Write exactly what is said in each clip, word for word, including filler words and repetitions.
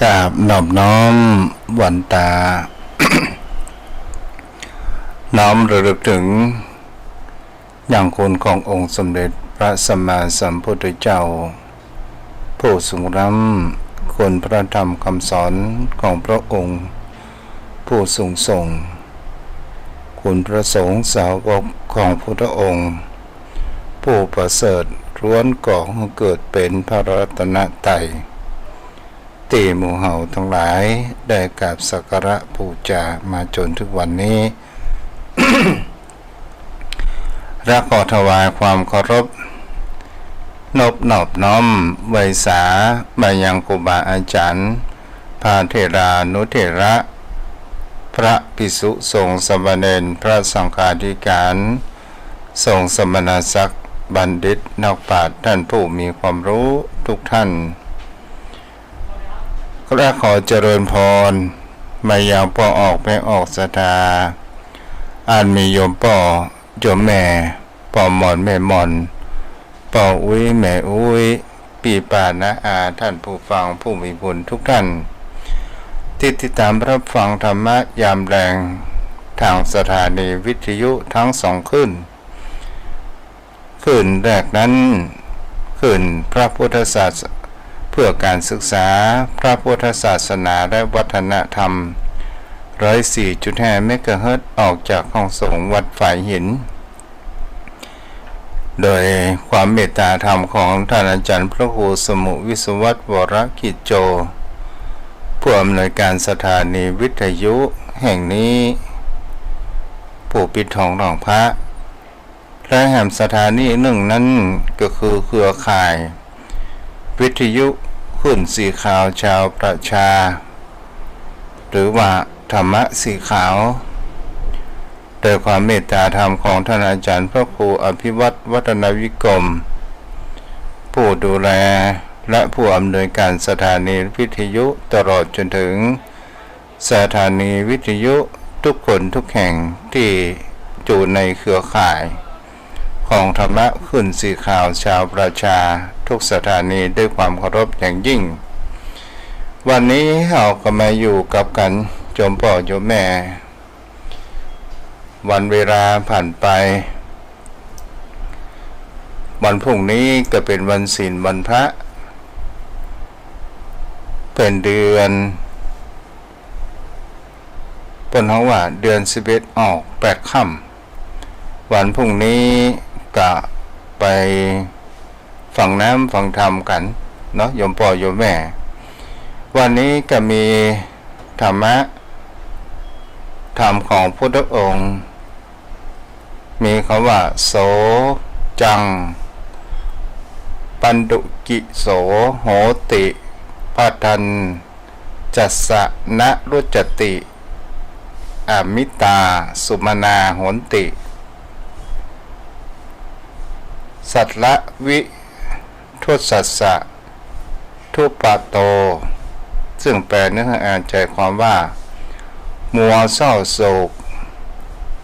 กราบนอบน้อมวันตา น้อมระลึกถึง ยังคุณขององค์สมเด็จพระสัมมาสัมพุทธเจ้า ผู้สูงล้ำ คุณพระธรรมคำสอนของพระองค์ ผู้สูงส่ง คุณพระสงฆ์สาวกของพุทธองค์ ผู้ประเสริฐล้วนก่อให้เกิดเป็นพระรัตนตรัย ตี้หมู่เฮาตังหลายได้กราบสักการะบูชามาจ๋นถึงวันนี้ และขอถวายความเคารพ นบนอบน้อมไหว้สา มายังครูบาอาจ๋ารย์ พระเถรานุเถระ พระภิกษุสงฆ์สามเณร พระสังฆาธิการ สงฆ์สมณศักดิ์ บัณฑิต นักปราชญ์ ท่านผู้มีความรู้ทุกท่าน และขอเจริญพร มายังป้อออกแม่ออกศรัทธา อันมีโยมป้อโยมแม่ ป้อหม่อนแม่หม่อน ป้ออุ๊ยแม่อุ๊ย ปี้ป้าน้าอา ท่านผู้ฟังผู้มีบุญทุกท่าน ที่ติดตามรับฟังธรรมะยามแลง ทางสถานีวิทยุทั้งสองคลื่น คลื่นแรกนั้น คลื่นพระพุทธศาส เพื่อการศึกษาพระพุทธศาสนาและวัฒนธรรม ร้อยสี่จุดห้าเมกะเฮิรตซ์ ออกจากห้องส่งวัดฝายหิน โดยความเมตตาธรรมของท่านอาจ๋ารย์พระครูสมุห์ วิศวัตร วรกิจโจ ผู้อำนวยการสถานีวิทยุแห่งนี้ ผู้ปิดทองหล่อพระ และแหมสถานีนึ่งนั้นก็คือเครือข่ายวิทยุคลื่นสีขาวชาวประชา หรือว่าธรรมะสีขาว โดยความเมตตาธรรมของท่านอาจ๋ารย์พระครูอภิวัตร วัฒนวิกรม ผู้ดูแลและผู้อำนวยการสถานีวิทยุ ตลอดจนถึงสถานีวิทยุทุกคนทุกแห่งตี้อยู่ในเครือข่ายของธรรมะคลื่นสีขาวชาวประชาทุกสถานีด้วยความเคารพอย่างยิ่ง วันนี้เฮาก็มาอยู่กับกั๋นโยมป้อโยมแม่ วันเวลาผ่านไป วันพรุ่งนี้ก็เป๋นวันศีลวันพระ เป๋นเดือน เปิ้นฮ้องว่าเดือนสิบเอ็ดออกแปดค่ำ วันพรุ่งนี้ก็ไปฟังน้ำฟังธรรมกั๋นเนาะ โยมป้อโยมแม่ วันนี้ก็มีธรรมะ ธรรมของพุทธองค์ มีกำว่า โส จัง ปัณฑุกิ โส โหติ พะทัญ จัสสะ นะ รุจจติ อมิตา สุมนา โหนติ สัตระ วิ ทุสสะ ทุปะโต ซึ่งแปลเนื้อหาใจความว่า มัวเศร้าโศก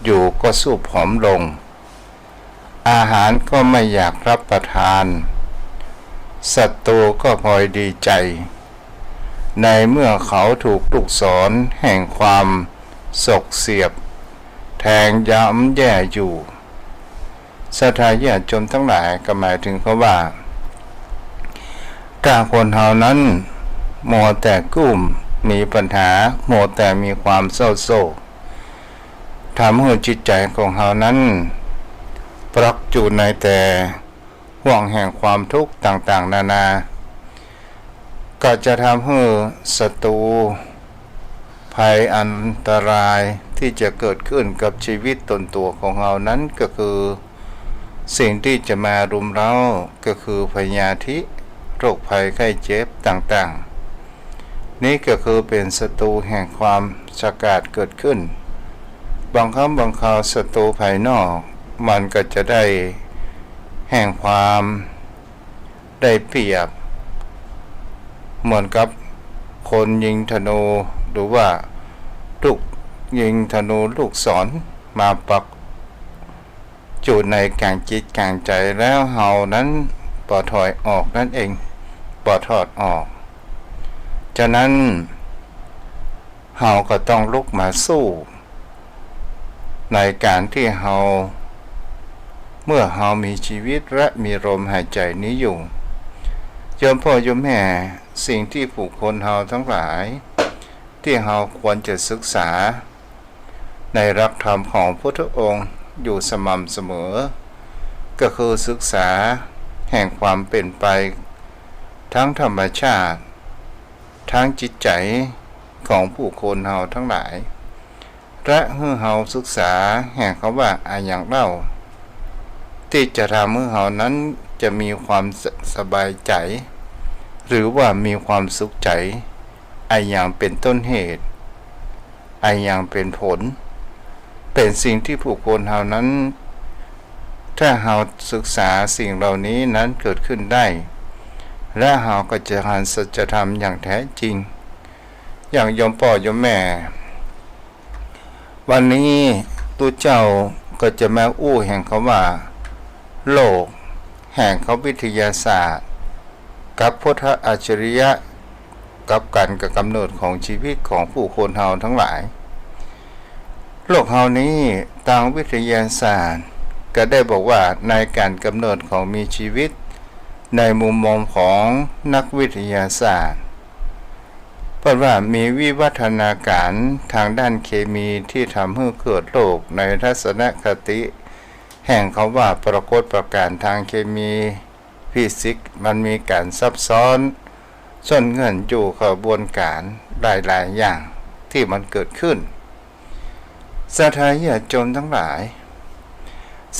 อยู่ก็สู้ผอมลง อาหารก็ไม่อยากรับประทาน ศัตรูก็พลอยดีใจ ในเมื่อเขาถูกลูกศรแห่งความสกเสียบ แทงย้ำแย่อยู่ ศรัทธาญาติโยมตังหลาย ก็หมายถึงกำว่า ถ้าคนเฮานั้น มัวแต่กุ้ม มีปัญหา มัวแต่มีความเศร้าโศก ทำหื้อจิตใจ๋ของเฮานั้น ปลักอยู่ในแต่ห่วงแห่งความทุกข์ต่างๆ นานา ก็จะทำหื้อศัตรู ภัยอันตรายตี้จะเกิดขึ้นกับชีวิตตนตั๋วของเฮานั้นก็คือ สิ่งตี้จะมารุมเร้าก็คือพยาธิ โรคภัยไข้เจ็บต่างๆ นี้ก็คือเป๋นศัตรูแห่งความฉกาจเกิดขึ้น บางครั้งบางคราวศัตรูภายนอก มันก็จะได้แห่งความ ได้เปรียบ เหมือนกับคนยิงธนู หรือว่าลูกยิงธนูลูกศรมาปักอยู่ในก๋างจิตก๋างใจ๋แล้ว เฮานั้นบ่ถอยออกนั่นเอง บ่ถอดออก ฉะนั้น เฮาก็ต้องลุกมาสู้ ในก๋านตี้เฮา เมื่อเฮามีจีวิตและมีลมหายใจ๋นี้อยู่ โยมป้อโยมแม่ สิ่งตี้ผู้คนเฮาตังหลาย ตี้เฮาควรจะศึกษา ในหลักธรรมของพุทธองค์อยู่สม่ำเสมอ ก็คือศึกษาแห่งความเป๋นไป ตังธรรมชาติ ตังจิตใจ๋ของผู้คนเฮาตังหลาย และหื้อเฮาศึกษาแห่งกำว่าอะหยังเล่า ตี้จะทำหื้อเฮานั้นจะมีความส- สบายใจ๋ หรือว่ามีความสุขใจ๋ อะหยังเป๋นต้นเหตุ อะหยังเป๋นผล เป๋นสิ่งตี้ผู้คนเฮานั้น ถ้าเฮาศึกษาสิ่งเหล่านี้นั้นเกิดขึ้นได้ และเฮาก็จะหันสัจธรรมอย่างแท้จริง อย่างโยมป้อโยมแม่ วันนี้ตุ๊เจ้าก็จะมาอู้แห่งกำว่า โลกแห่งกำวิทยาศาสตร์ กับพุทธอัจฉริยะ กับก๋านกำเนิดของจีวิตของผู้คนเฮาตังหลาย โลกเฮานี้ตางวิทยาศาสตร์ก็ได้บอกว่าในก๋านกำเนิดของมีจีวิต ในมุมมองของนักวิทยาศาสตร์ เปิ้นว่ามีวิวัฒนาก๋ารตางด้านเคมีตี้ทำหื้อเกิดโลกในทัศนคติ แห่งกำว่าปรากฏก๋ารณ์ตางเคมี ฟิสิกส์ มันมีก๋านซับซ้อน ซ่อนเงื่อนอยู่ขบวนก๋ารหลายๆ อย่างตี้มันเกิดขึ้น ศรัทธาญาติโยมตังหลาย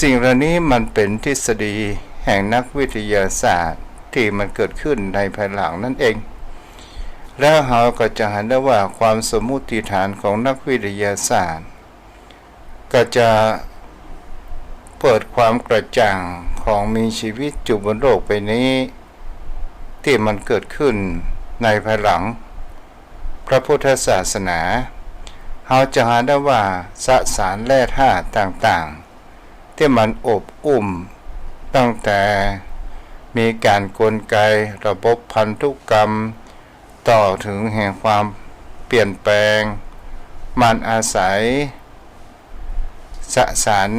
สิ่งเหล่านี้มันเป๋นทฤษฎีแห่งนักวิทยาศาสตร์ตี้มันเกิดขึ้นในภายหลังนั้นเอง แล้วเฮาก็จะหันได้ว่าความสมมุติฐานของนักวิทยาศาสตร์ ก็จะเปิดความกระจ่างของมีจีวิตอยู่บนโลกใบนี้ ตี้มันเกิดขึ้นในภายหลังพระพุทธศาสนา เฮาจะหันได้ว่าสสารแร่ธาตุต่างๆ ตี้มันอบอุ้มตั้งแต่มีก๋านกลไกระบบพันธุกรรม ต่อเถิงแห่งความเปลี่ยนแปลง มันอาศัยสสาร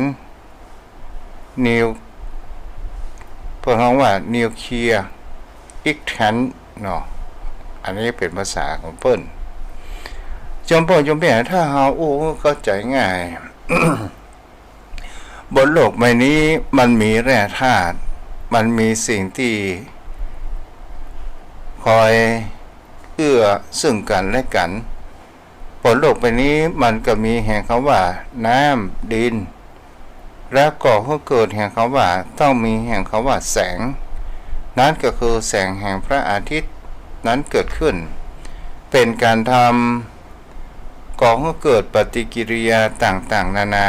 นิว เปิ้นฮ้องว่านิวเคลียร์อิกแทนเนาะ อันนี้เป๋นภาษาของเปิ้น โยมป้อโยมแม่ ถ้าเฮาอู้เข้าใจ๋ง่าย บนโลกใบนี้มันมีแร่ธาตุ มันมีสิ่งตี้คอยเอื้อซึ่งกั๋นและกั๋น บนโลกใบนี้มันก็มีแห่งกำว่าน้ำ ดิน แล้วก่อหื้อเกิดแห่งกำว่า ต้องมีแห่งกำว่าแสง นั้นก็คือแสงแห่งพระอาทิตย์นั้นเกิดขึ้น เป๋นก๋านทำ ก่อหื้อเกิดปฏิกิริยาต่างๆ นานา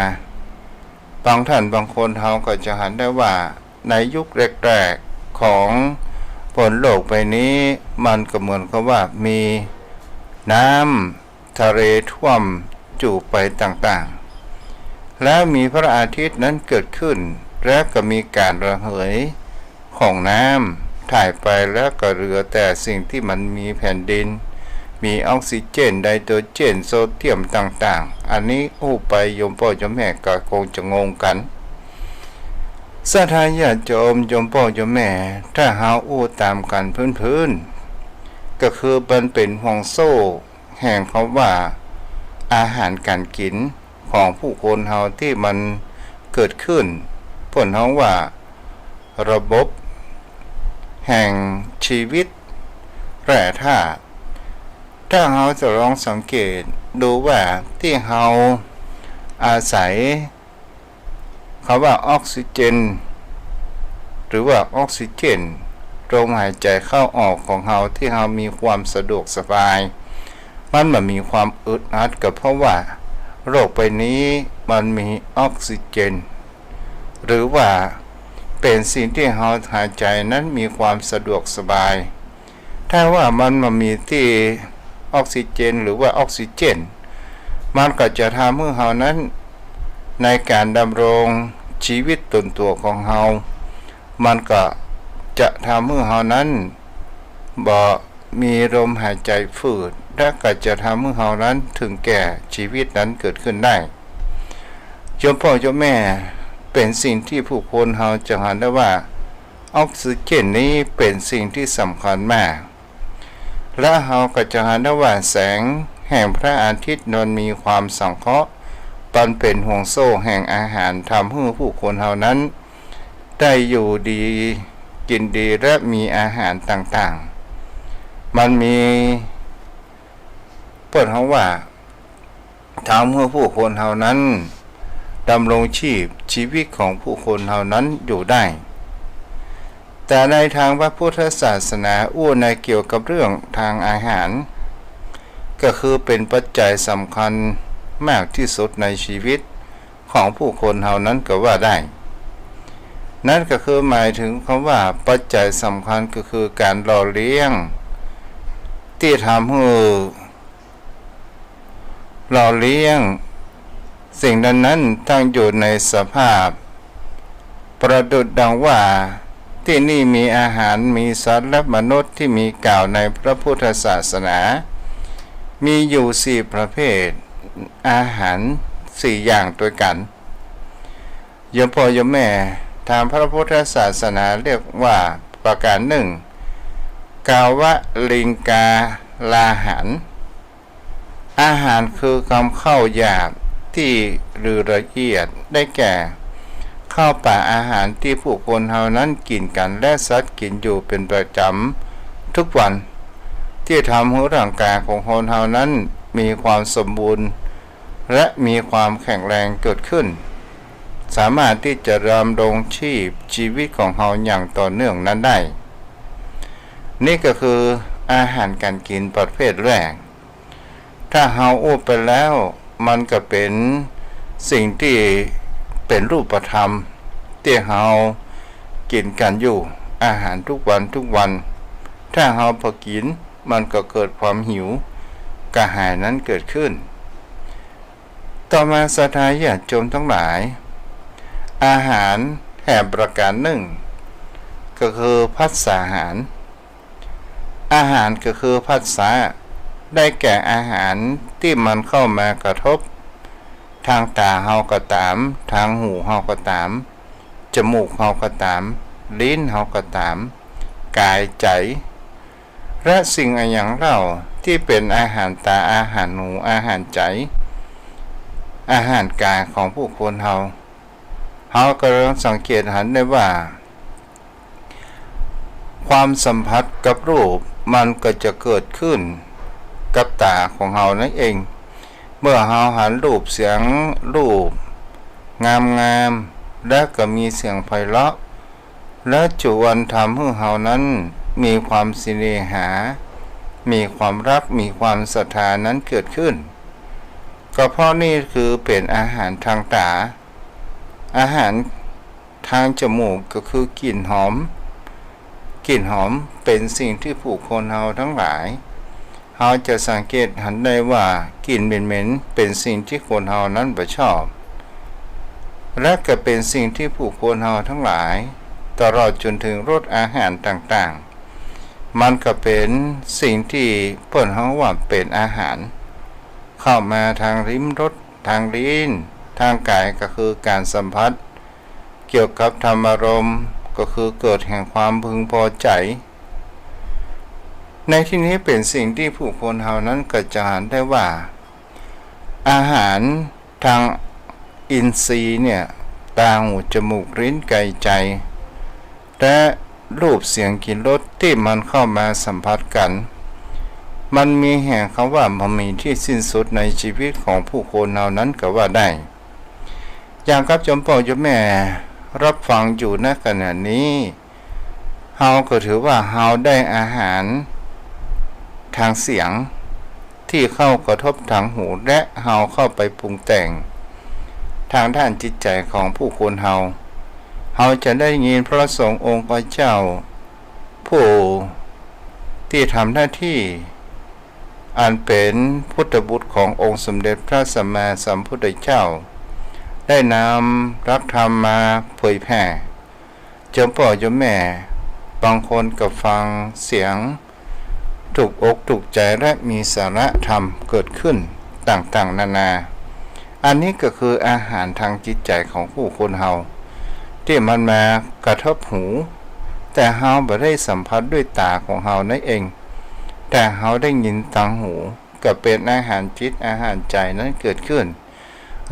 บางท่านบางคนเฮาก็จะหันได้ว่า ในยุคแรกๆ ของบนโลกใบนี้ มันก็เหมือนกับว่ามีน้ำทะเลท่วมจุไปต่างๆ แล้วมีพระอาทิตย์นั้นเกิดขึ้น แล้วก็มีก๋านระเหย ของน้ำถ่ายไป แล้วก็เหลือแต่สิ่งตี้มันมีแผ่นดิน มีออกซิเจน ไนโตรเจน โซเดียมต่างๆ อันนี้อู้ไปโยมป้อโยมแม่ก็คงจะงงกั๋น ศรัทธาญาติโยม โยมป้อโยมแม่ ถ้าเฮาอู้ต๋ามกั๋นพื้นๆ ก็คือมันเป๋นห่วงโซ่แห่งกำว่าอาหารก๋านกิ๋น ของผู้คนเฮาตี้มันเกิดขึ้น เปิ้นฮ้องว่าระบบแห่งจีวิตแร่ธาตุ ถ้าเฮาจะลองสังเกตดูว่าตี้เฮาอาศัยกำว่าออกซิเจน หรือว่าออกซิเจน ลมหายใจ๋เข้าออกของเฮาตี้เฮามีความสะดวกสบาย มันบ่มีความอึดอัด ก็เพราะว่าโลกใบนี้มันมีออกซิเจน หรือว่าเป๋นสิ่งตี้เฮาหายใจ๋นั้นมีความสะดวกสบาย ถ้าว่ามันบ่มีตี้ออกซิเจน หรือว่าออกซิเจน มันก็จะทำหื้อเฮานั้น ในก๋านดำรงจีวิตต๋นตั๋วของเฮา มันก็จะทำหื้อเฮานั้นบ่ มีลมหายใจ๋ฝืด และก็จะทำหื้อเฮานั้นเถิงแก่จีวิตนั้นเกิดขึ้นได้ โยมป้อโยมแม่ เป๋นสิ่งตี้ผู้คนเฮาจะหันได้ว่า ออกซิเจนนี้เป๋นสิ่งตี้สำคัญมาก และเฮาก็จะหันได้ว่าแสงแห่งพระอาทิตย์นั้นมีความสังเคราะห์ ปันเป๋นห่วงโซ่แห่งอาหาร ทำหื้อผู้คนเฮานั้น ได้อยู่ดีกิ๋นดีและมีอาหารต่างๆ มันมี เปิ้นฮ้องว่า ทำหื้อผู้คนเฮานั้น ดำรงชีพ จีวิตของผู้คนเฮานั้นอยู่ได้ แต่ในตางพระพุทธศาสนาอู้ในเกี่ยวกับเรื่องตางอาหาร ก็คือเป๋นปัจจัยสำคัญมากตี้สุดในจีวิตของผู้คนเฮานั้นก็ว่าได้ นั้นก็คือหมายเถิงกำว่าปัจจัยสำคัญก็คือก๋านหล่อเลี้ยง ตี้ทำหื้อ หล่อเลี้ยงสิ่งนั้นๆ ตั้งอยู่ในสภาพ ประดุจดังว่า ตี้นี่มีอาหาร มีสัตว์และมนุษย์ตี้มีกล่าวในพระพุทธศาสนา มีอยู่สี่ประเภท อาหารสี่อย่างตวยกั๋น โยมป้อโยมแม่ ตางพระพุทธศาสนาเรียกว่าประก๋านนึ่ง กาวลิงกาลาหาร อาหารคือกำข้าวหยาบตี้หรือละเอียด ได้แก่ ข้าวป๋าอาหารตี้ผู้คนเฮานั้นกิ๋นกั๋นและสัตว์กิ๋นอยู่เป๋นประจ๋ำทุกวัน ตี้ทำหื้อร่างก๋ายของคนเฮานั้นมีความสมบูรณ์ และมีความแข็งแรงเกิดขึ้น สามารถตี้จะดำรงชีพจีวิตของเฮาอย่างต่อเนื่องนั้นได้ นี่ก็คืออาหารก๋านกิ๋นประเภทแรก ถ้าเฮาอู้ไปแล้ว มันก็เป๋นสิ่งตี้เป๋นรูปธรรม ตี้เฮากิ๋นกั๋นอยู่ อาหารทุกวันทุกวัน ถ้าเฮาบ่กิ๋น มันก็เกิดความหิวกระหายนั้นเกิดขึ้น ต่อมาศรัทธาญาติโยมตังหลาย อาหารแห่งประก๋านนึ่ง ก็คือผัสสาหาร อาหารก็คือผัสสะ ได้แก่อาหารตี้มันเข้ามากระทบ ตางต๋าเฮาก็ต๋าม ตางหูเฮาก็ต๋าม จมูกเฮาก็ต๋าม ลิ้นเฮาก็ต๋าม ก๋ายใจ๋ และสิ่งอะหยังเล่าตี้เป๋นอาหารต๋า อาหารหู อาหารใจ๋ อาหารก๋ายของผู้คนเฮา เฮาก็ลองสังเกตหันได้ว่า ความสัมผัสกับรูปมันก็จะเกิดขึ้นกับต๋าของเฮานั้นเอง เมื่อเฮาหันรูปเสียง รูปงามๆ และก็มีเสียงไพเราะ และจวนทำหื้อเฮานั้นมีความเสน่หา มีความฮัก มีความศรัทธานั้นเกิดขึ้น ก็เพราะนี่คือเป๋นอาหารตางต๋า อาหารตางจมูกก็คือกลิ่นหอม กลิ่นหอมเป๋นสิ่งตี้ผู้คนเฮาตังหลาย เฮาจะสังเกตหันได้ว่ากลิ่นเหม็นๆ เป๋นสิ่งตี้คนเฮานั้นบ่ชอบ และก็เป๋นสิ่งตี้ผู้คนเฮาตังหลาย ตลอดจ๋นเถิงรสอาหารต่างๆ มันก็เป๋นสิ่งตี้เปิ้นฮ้องว่าเป๋นอาหาร เข้ามาตางลิ้มรส ตางลิ้น ตางก๋ายก็คือก๋านสัมผัส เกี่ยวกับธรรมารมณ์ ก็คือเกิดแห่งความพึงพอใจ๋ ในตี้นี้เป๋นสิ่งตี้ผู้คนเฮานั้นก็จะหันได้ว่า อาหารตางอินทรีย์เนี่ย ต๋า หู จมูก ลิ้น ก๋าย ใจ๋ และรูป เสียง กลิ่น รส ตี้มันเข้ามาสัมผัสกั๋น มันมีแห่งกำว่าบ่มีตี้สิ้นสุดในจีวิตของผู้คนเฮานั้นก็ว่าได้ อย่างกับโยมป้อโยมแม่ฮับฟังอยู่ ณ ขณะนี้ เฮาก็ถือว่าเฮาได้อาหารตางเสียงตี้เข้ากระทบตางหู และเฮาเข้าไปปรุงแต่งตางด้านจิตใจ๋ของผู้คนเฮา เฮาจะได้ยินพระสงฆ์องค์พระเจ้า ผู้ตี้ทำหน้าตี้อันเป๋นพุทธบุตรขององค์สมเด็จพระสัมมาสัมพุทธเจ้า ได้นำหลักธรรมมาเผยแผ่ โยมป้อโยมแม่ บางคนก็ฟังเสียง ถูกอกถูกใจ๋และมีสาระธรรมเกิดขึ้นต่างๆ นานา อันนี้ก็คืออาหารตางจิตใจ๋ของผู้คนเฮา ตี้มันมากระทบหู แต่เฮาบ่ได้สัมผัสด้วยต๋าของเฮานั้นเอง แต่เฮาได้ยินตางหู ก็เป๋นอาหารจิตอาหารใจ๋นั้นเกิดขึ้น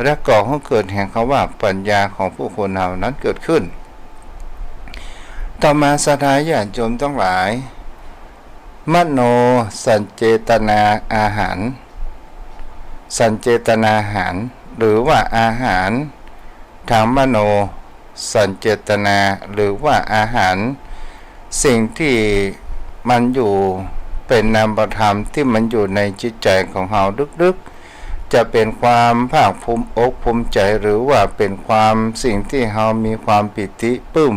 และก่อหื้อเกิดแห่งกำว่าปัญญาของผู้คนเฮานั้นเกิดขึ้น ต่อมาศรัทธาญาติโยมตังหลาย มโนสัญเจตนาอาหาร สัญเจตนาอาหาร หรือว่าอาหารตางมโนสัญเจตนา หรือว่าอาหาร สิ่งตี้มันอยู่เป๋นนามธรรมตี้มันอยู่ในจิตใจ๋ของเฮาลึกๆ จะเป๋นความภาคภูมิอกภูมิใจ๋ หรือว่าเป๋นความสิ่งตี้เฮามีความปีติปลื้ม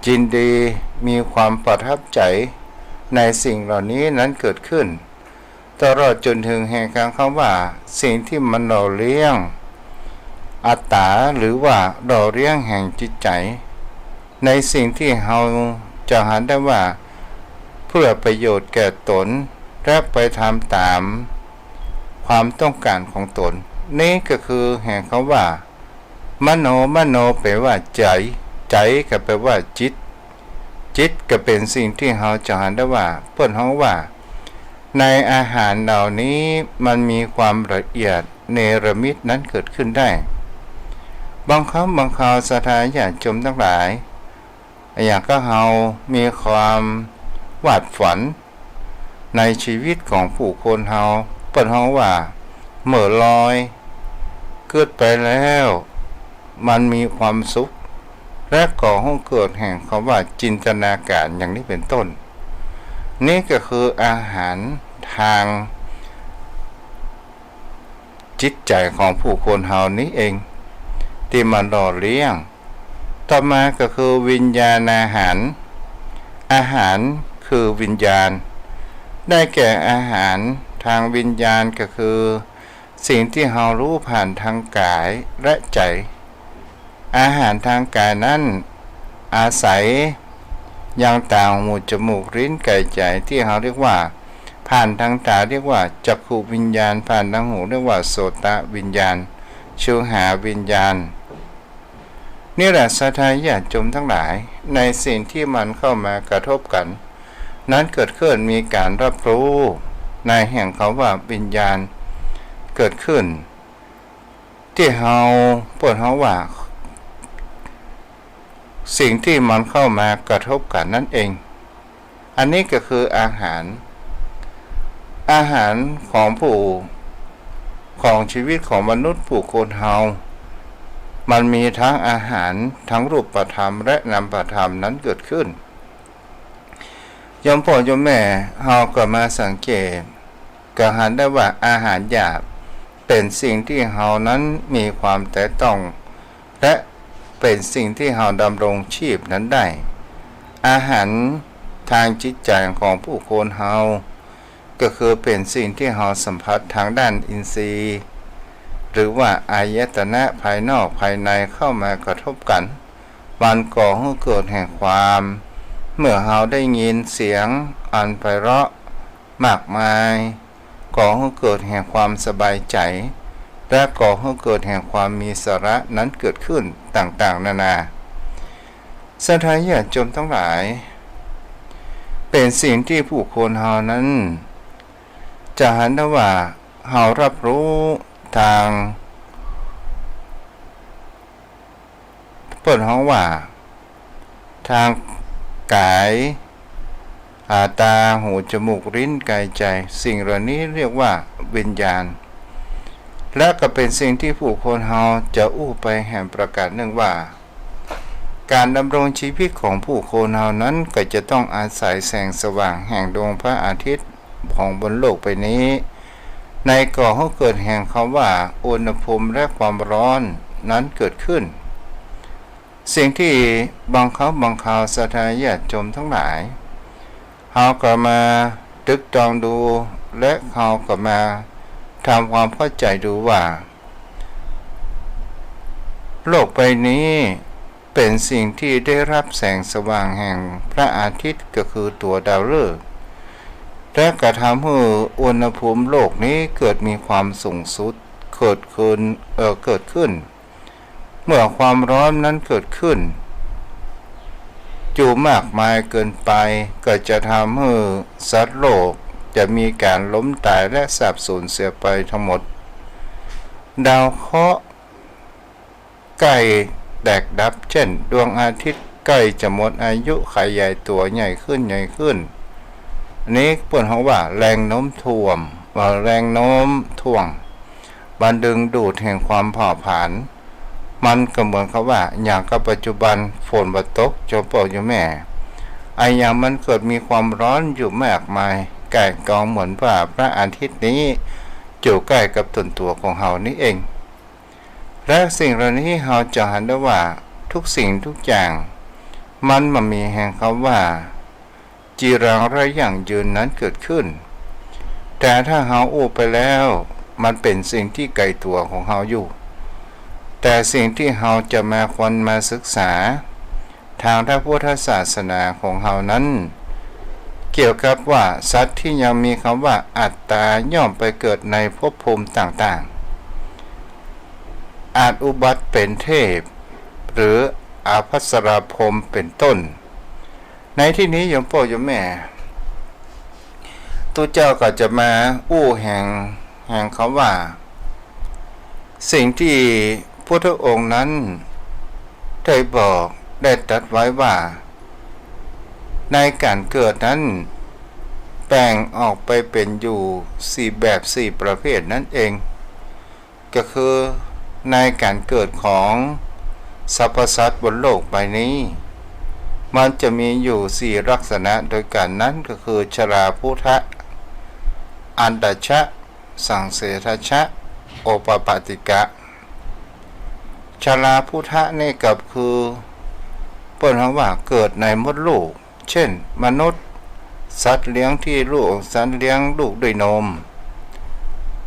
ยินดี มีความประทับใจ๋ในสิ่งเหล่านี้นั้นเกิดขึ้น ตลอดจ๋นเถิงแห่งกำว่าสิ่งตี้มันหล่อเลี้ยงอัตต๋า หรือว่าหล่อเลี้ยงแห่งจิตใจ๋ ในสิ่งตี้เฮาจะหันได้ว่าเพื่อประโยชน์แก่ต๋น และไปทำต๋ามความต้องก๋านของต๋น นี้ก็คือแห่งกำว่า มโน มโนแป๋ว่าใจ๋ ใจ๋ก็แป๋ว่าจิต จิตก็เป๋นสิ่งตี้เฮาจะหันได้ว่า เปิ้นฮ้องว่า ในอาหารเหล่านี้มันมีความละเอียดเนรมิตนั้นเกิดขึ้นได้ บางครั้งบางคราวศรัทธาญาติโยมตังหลาย อย่างก็เฮามีความวาดฝันในชีวิตของผู้คนเฮา เปิ้นฮ้องว่าเมื่อลอยกึ๊ดไปแล้วมันมีความสุข และก่อหื้อเกิดแห่งกำว่าจินตนาก๋ารอย่างนี้เป๋นต้น นี้ก็คืออาหารตางจิตใจ๋ของผู้คนเฮานี้เอง ตี้มันหล่อเลี้ยง ต่อมาก็คือวิญญาณอาหาร อาหารคือวิญญาณ ได้แก่อาหารตางวิญญาณก็คือสิ่งตี้เฮาฮู้ผ่านตางก๋ายและใจ๋ อาหารตางก๋ายนั้นอาศัยยังต๋า หู จมูก ลิ้น ก๋าย ใจ๋ ตี้เฮาเรียกว่า ผ่านตางต๋าเรียกว่าจักขุวิญญาณ ผ่านตางหูเรียกว่าโสตวิญญาณ ชิวหาวิญญาณ นี่แหละศรัทธาญาติโยมตังหลาย ในสิ่งตี้มันเข้ามากระทบกั๋นนั้นเกิดขึ้น มีก๋านฮับฮู้ในแห่งกำว่าวิญญาณเกิดขึ้น ตี้เฮาเปิ้นฮ้องว่า สิ่งตี้มันเข้ามากระทบกั๋นนั้นเอง อันนี้ก็คืออาหาร อาหารของผู้ ของชีวิตของมนุษย์ผู้คนเฮา มันมีตึงอาหารตึงรูปธรรมและนามธรรมนั้นเกิดขึ้น โยมป้อโยมแม่ เฮาก็มาสังเกต ก็หันได้ว่าอาหารหยาบเป๋นสิ่งตี้เฮานั้นมีความแตะต้อง และเป๋นสิ่งตี้เฮาดำรงชีพนั้นได้ อาหารตางจิตใจ๋ของผู้คนเฮา ก็คือเป๋นสิ่งตี้เฮาสัมผัสตางด้านอินทรีย์ หรือว่าอายตนะภายนอกภายในเข้ามากระทบกั๋น มันก่อหื้อเกิดแห่งความ เมื่อเฮาได้ยินเสียงอันไพเราะมากมาย ก่อหื้อเกิดแห่งความสบายใจ๋ และก่อหื้อเกิดแห่งความมีสาระนั้นเกิดขึ้นต่างๆ นานา ศรัทธาญาติโยมตังหลาย เป๋นสิ่งตี้ผู้คนเฮานั้น จะหันได้ว่าเฮาฮับฮู้ตาง เปิ้นฮ้องว่า ตางก๋าย อา ต๋า หู จมูก ลิ้น ก๋าย ใจ๋ สิ่งเหล่านี้เรียกว่าวิญญาณ และก็เป๋นสิ่งตี้ผู้คนเฮาจะอู้ไปแหมประก๋านนึ่งว่า ก๋านดำรงชีวิตของผู้คนเฮานั้นก็จะต้องอาศัยแสงสว่างแห่งดวงพระอาทิตย์ของบนโลกใบนี้ ในก่อหื้อเกิดแห่งกำว่าอุณหภูมิและความร้อนนั้นเกิดขึ้น สิ่งตี้บางครั้งบางคราวศรัทธาญาติโยมตังหลาย เฮาก็มาตรึกตรองดู และเฮาก็มาทำความเข้าใจ๋ดูว่า โลกใบนี้เป๋นสิ่งตี้ได้ฮับแสงสว่างแห่งพระอาทิตย์ ก็คือตั๋วดาวฤกษ์ และกระทำหื้ออุณหภูมิโลกนี้เกิดมีความสูงสุด เกิดขึ้น เอ่อ เกิดขึ้น เมื่อความร้อนนั้นเกิดขึ้นอยู่มากมายเกินไป ก็จะทำหื้อสัตว์โลกจะมีการล้มตายและสาบสูญเสียไปทั้งหมด ดาวเคราะห์ใกล้แตกดับ เช่น ดวงอาทิตย์ใกล้จะหมดอายุ ขยายตัวใหญ่ขึ้น ใหญ่ขึ้น อันนี้เปิ้นฮ้องว่าแรงโน้มถ่วง เอ่อ แรงโน้มถ่วง มันดึงดูดแห่งความผ่าผลาญ มันก็เหมือนกับว่า อย่างกับปัจจุบันฝนบ่ตก โยมป้อโยมแม่ อะหยังมันเกิดมีความร้อนอยู่มากมาย ก่ายกองเหมือนว่าพระอาทิตย์นี้อยู่ใก้กับต้นตั๋วของเฮานี้เอง และสิ่งเหล่านี้เฮาจะหันได้ว่าทุกสิ่งทุกอย่าง มันบ่มีแห่งคำว่า จีรัง และยั่งยืนนั้นเกิดขึ้น แต่ถ้าเฮาอู้ไปแล้ว มันเป๋นสิ่งตี้ไก๋ตั๋วของเฮาอยู่ แต่สิ่งตี้เฮาจะมาควรมาศึกษา ตางพระพุทธศาสนาของเฮานั้น เกี่ยวกับว่าสัตว์ตี้ยังมีกำว่าอัตตาย่อมไปเกิดในภพภูมิต่างๆ อาจอุบัติเป๋นเทพ หรืออภัสราพรหมเป๋นต้น ในตี้นี้โยมป้อโยมแม่ ตุ๊เจ้าก็จะมาอู้แห่ง แห่งกำว่า สิ่งตี้พุทธองค์นั้นได้บอก ได้ตรัสไว้ว่า ในก๋านเกิดนั้นแบ่งออกไปเป๋นอยู่สี่แบบสี่ประเภทนั้นเอง ก็คือในก๋านเกิดของสรรพสัตว์บนโลกใบนี้ มันจะมีอยู่สี่ลักษณะโดยกั๋น นั้นก็คือ ชราพุทธะ อันตชะ สังเสทชะ โอปปาติกะ ชราพุทธะนี่ก็คือ เปิ้นฮ้องว่าเกิดในมดลูก เช่น มนุษย์ สัตว์เลี้ยงตี้ลูก สัตว์เลี้ยงลูกด้วยนม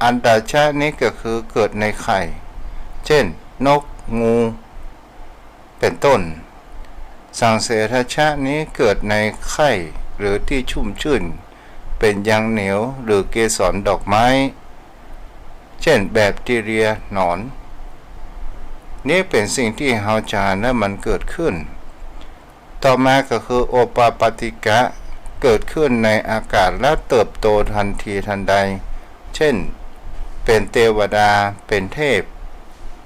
อันตชะนี้ก็คือเกิดในไข่ เช่น นก งู เป๋นต้น สังเสทชะนี้เกิดในไข้ หรือตี้ชุ่มชื่น เป๋นยางเหนียว หรือเกสรดอกไม้ เช่น แบคทีเรีย หนอน นี้เป๋นสิ่งตี้เฮาจะหันว่ามันเกิดขึ้น ต่อมาก็คือ โอปปาติกะ เกิดขึ้นในอากาศแล้วเติบโตตันทีตันใด เช่น เป๋นเตวดา เป๋นเทพ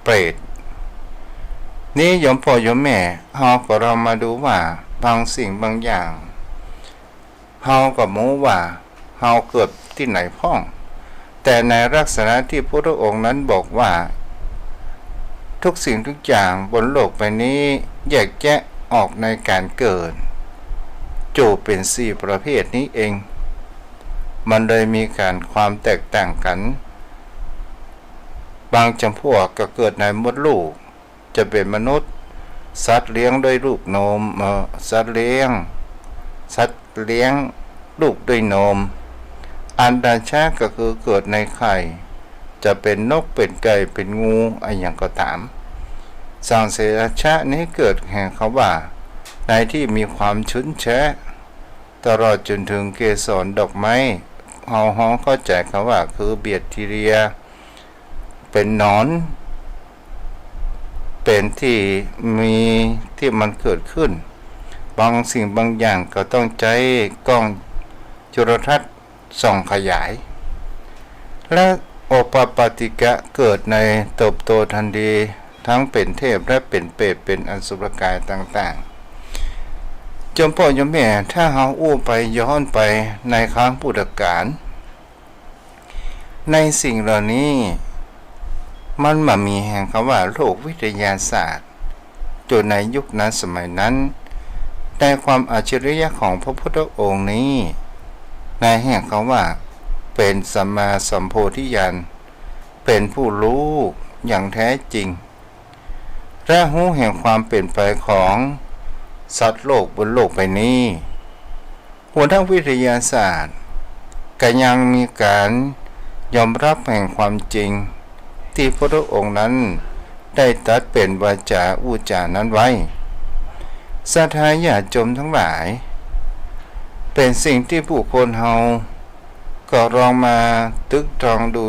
เปรต นี้โยมป้อโยมแม่ เฮาก็ลองมาดูว่าบางสิ่งบางอย่าง เฮาก็บ่ฮู้ว่าเฮาเกิดตี้ไหนพ่อง แต่ในลักษณะตี้พุทธองค์นั้นบอกว่า ทุกสิ่งทุกอย่างบนโลกใบนี้แยกแยะออกในก๋านเกิด อยู่เป๋นสี่ประเภทนี้เอง มันเลยมีก๋านความแตกต่างกั๋น บางจ๋ำพวกก็เกิดในมดลูก จะเป๋นมนุษย์ สัตว์เลี้ยงด้วยลูกนม เอ่อ สัตว์เลี้ยง สัตว์เลี้ยงลูกด้วยนม อันตชะก็คือเกิดในไข่ จะเป๋นนก เป๋นไก่ เป๋นงู อะหยังก็ต๋าม สังเสทชะนี้เกิดแห่งกำว่า ในตี้มีความชุ้นแชะ ตลอดจ๋นเถิงเกสรดอกไม้ เฮาฮ้องเข้าใจ๋กำว่าคือแบคทีเรีย เป๋นหนอน เป๋นตี้มี ตี้มันเกิดขึ้น บางสิ่งบางอย่างก็ต้องใจ๊ก้องจุลทรรศน์ส่องขยาย และโอปปาติกะเกิดในเติบโตตันที ตึงเป๋นเทพและเป๋นเปรต เป๋นอสุรกายต่างๆ โยมป้อโยมแม่ ถ้าเฮาอู้ไปย้อนไปในครั้งพุทธกาล ในสิ่งเหล่านี้ มันบ่มีแห่งกำว่าโลกวิทยาศาสตร์ อยู่ในยุคนั้นสมัยนั้น ในความอัจฉริยะของพระพุทธองค์นี้ ในแห่งกำว่าเป๋นสัมมาสัมโพธิญาณ เป๋นผู้ฮู้อย่างแท้จริง และฮู้แห่งความเป๋นไปของสัตว์โลกบนโลกใบนี้ หัวนักวิทยาศาสตร์ก็ยังมีก๋านยอมฮับแห่งความจริงตี้พระพุทธองค์นั้นได้ตรัสเป๋นวาจาอู้จ๋านั้นไว้ ศรัทธาญาติโยมตังหลาย เป๋นสิ่งตี้บุคคลเฮา ก็ลองมาตึกตรองดู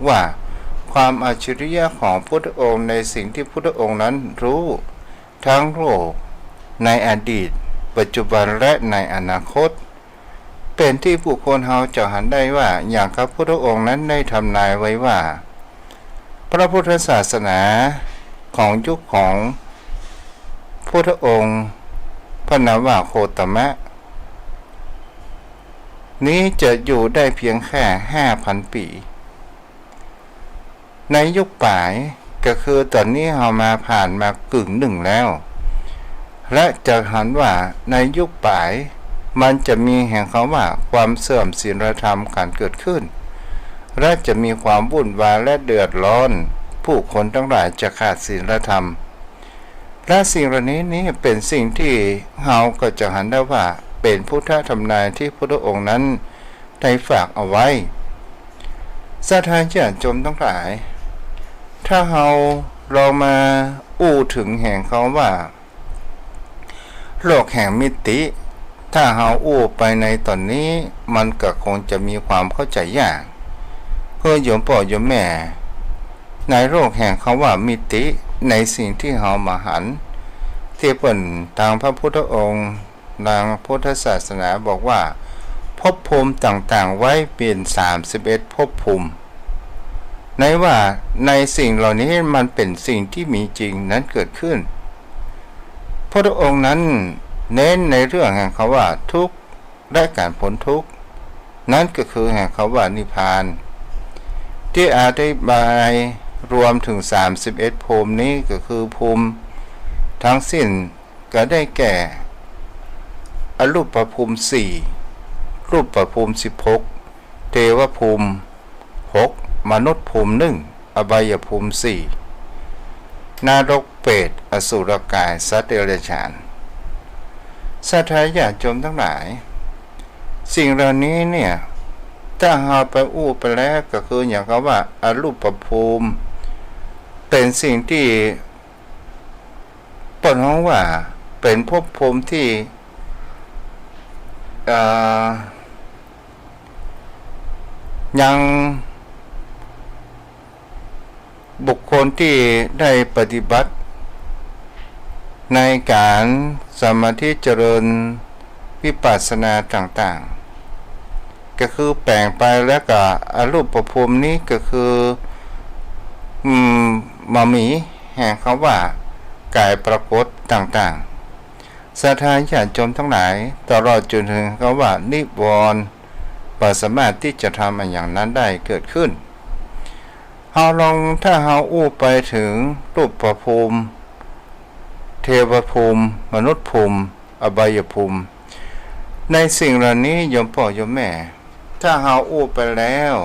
ว่า ความอัจฉริยะของพุทธองค์ในสิ่งที่พุทธองค์นั้นรู้ ทั้งโลกในอดีต ปัจจุบัน และในอนาคต เป๋นตี้บุคคลเฮาจะหันได้ว่า อย่างกับพุทธองค์นั้นได้ทำนายไว้ว่า พระพุทธศาสนาของยุคของพุทธองค์ พระนามว่าโคตมะ นี้จะอยู่ได้เพียงแค่ห้าพันปี๋ ในยุคป๋าย ก็คือต๋อนนี้เฮามาผ่านมากึ่งนึ่งแล้ว และจะหันว่าในยุคป๋าย มันจะมีแห่งคำว่าความเสื่อมศีลธรรมก๋านเกิดขึ้น และจะมีความวุ่นวายและเดือดร้อน ผู้คนตังหลายจะขาดศีลธรรม และสิ่งเหล่านี้นี้เป๋นสิ่งตี้เฮาก็จะหันได้ว่าเป๋นพุทธทำนายตี้พุทธองค์นั้นได้ฝากเอาไว้ ศรัทธาญาติโยมตังหลาย ถ้าเฮาลองมาอู้เถิงแห่งคำว่า โลกแห่งมิติ ถ้าเฮาอู้ไปในต๋อนนี้ มันก็คงจะมีความเข้าใจ๋ยาก เปื้อโยมป้อโยมแม่ ในโลกแห่งคำว่ามิติ ในสิ่งตี้เฮามาหัน ตี้เปิ้นตางพระพุทธองค์ ตางพุทธศาสนาบอกว่า ภพภูมิต่างๆ ไว้เป๋นสามสิบเอ็ดภพภูมิ ในว่าในสิ่งเหล่านี้มันเป๋นสิ่งตี้มีจริงนั้นเกิดขึ้น พระองค์นั้นเน้นในเรื่องแห่งคำว่าทุกข์ และก๋านป๊นทุกข์ นั้นก็คือแห่งคำว่านิพพาน ตี้อธิบายรวมเถิงสามสิบเอ็ดภูมินี้ก็คือภูมิตังสิ้นก็ได้แก่ อรูปภูมิสี่ รูปภูมิสิบหก เทวภูมิหก มนุษย์ภูมิหนึ่ง อบายภูมิสี่ นรก เปรต อสุรกาย สัตว์เดรัจฉาน ศรัทธาญาติโยมตังหลาย สิ่งเหล่านี้เนี่ย ถ้าเฮาไปอู้ไปแล้วก็คืออย่างกับว่าอรูปภูมิ เป๋นสิ่งตี้เปิ้นฮ้องว่าเป๋นภพภูมิตี้ เอ่อ ยังบุคคลตี้ได้ปฏิบัติในก๋านสมาธิเจริญวิปัสสนาต่างๆ ก็คือแป๋งไปแล้วก็อรูปภูมินี้ก็คือ อืม บ่มีแห่งคำว่ากายปรากฏต่างๆ ศรัทธาญาติโยมตังหลาย ตลอดจ๋นเถิงคำว่านิวรณ์ บ่สามารถตี้จะทำอันอย่างนั้นได้เกิดขึ้น เฮาลอง ถ้าเฮาอู้ไปเถิงรูปภูมิ เทวภูมิ มนุษย์ภูมิ อบายภูมิ ในสิ่งเหล่านี้โยมป้อโยมแม่ ถ้าเฮาอู้ไปแล้ว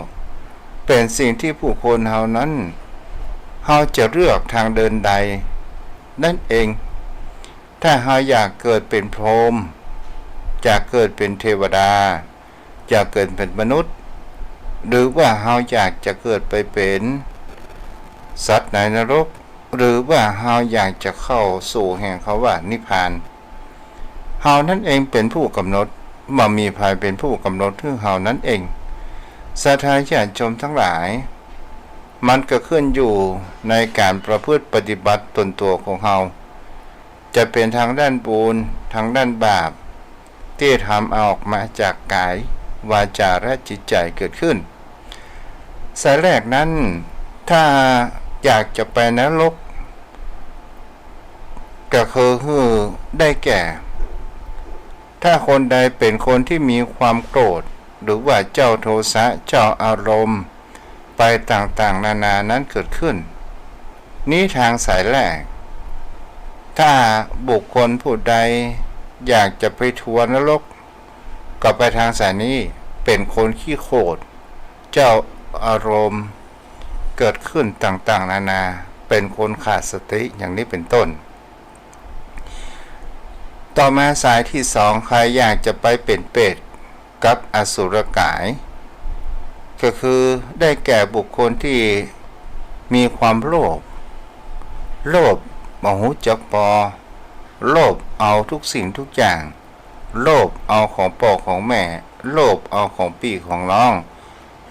เป๋นสิ่งตี้บุคคลเฮานั้น เฮาจะเลือกตางเดินใด นั้นเอง ถ้าเฮาอยากเกิดเป๋นพรหม อยากเกิดเป๋นเทวดา อยากเกิดเป๋นมนุษย์ หรือว่าเฮาอยากจะเกิดไปเป๋นสัตว์ในนรก หรือว่าเฮาอยากจะเข้าสู่แห่งคำว่านิพพาน เฮานั้นเองเป๋นผู้ก๋ำหนด บ่มีใผเป๋นผู้ก๋ำหนดหื้อเฮานั้นเอง ศรัทธาญาติโยมตังหลาย มันก็ขึ้นอยู่ในก๋านประพฤติปฏิบัติต๋นตั๋วของเฮา จะเป๋นตางด้านบุญ ตางด้านบาป ตี้ทำออกมาจากก๋าย วาจา และจิตใจ๋เกิดขึ้น สายแรกนั้น ถ้าอยากจะไปนรก ก็คือหื้อได้แก่ ถ้าคนใดเป๋นคนตี้มีความโกรธ หรือว่าเจ้าโทสะ เจ้าอารมณ์ ไปต่างๆ นานานั้นเกิดขึ้น นี้ตางสายแรก ถ้าบุคคลผู้ใดอยากจะไปตั๋วนรก ก็ไปตางสายนี้ เป๋นคนขี้โขด เจ้าอารมณ์เกิดขึ้นต่างๆ นานา เป๋นคนขาดสติ อย่างนี้เป๋นต้น ต่อมาสายตี้สอง ใผอยากจะไปเป๋นเปรต กับอสุรกาย ก็คือได้แก่บุคคลตี้มีความโลภ โลภบ่ฮู้จักปอ โลภเอาทุกสิ่งทุกอย่าง โลภเอาของป้อของแม่ โลภเอาของปี้ของน้อง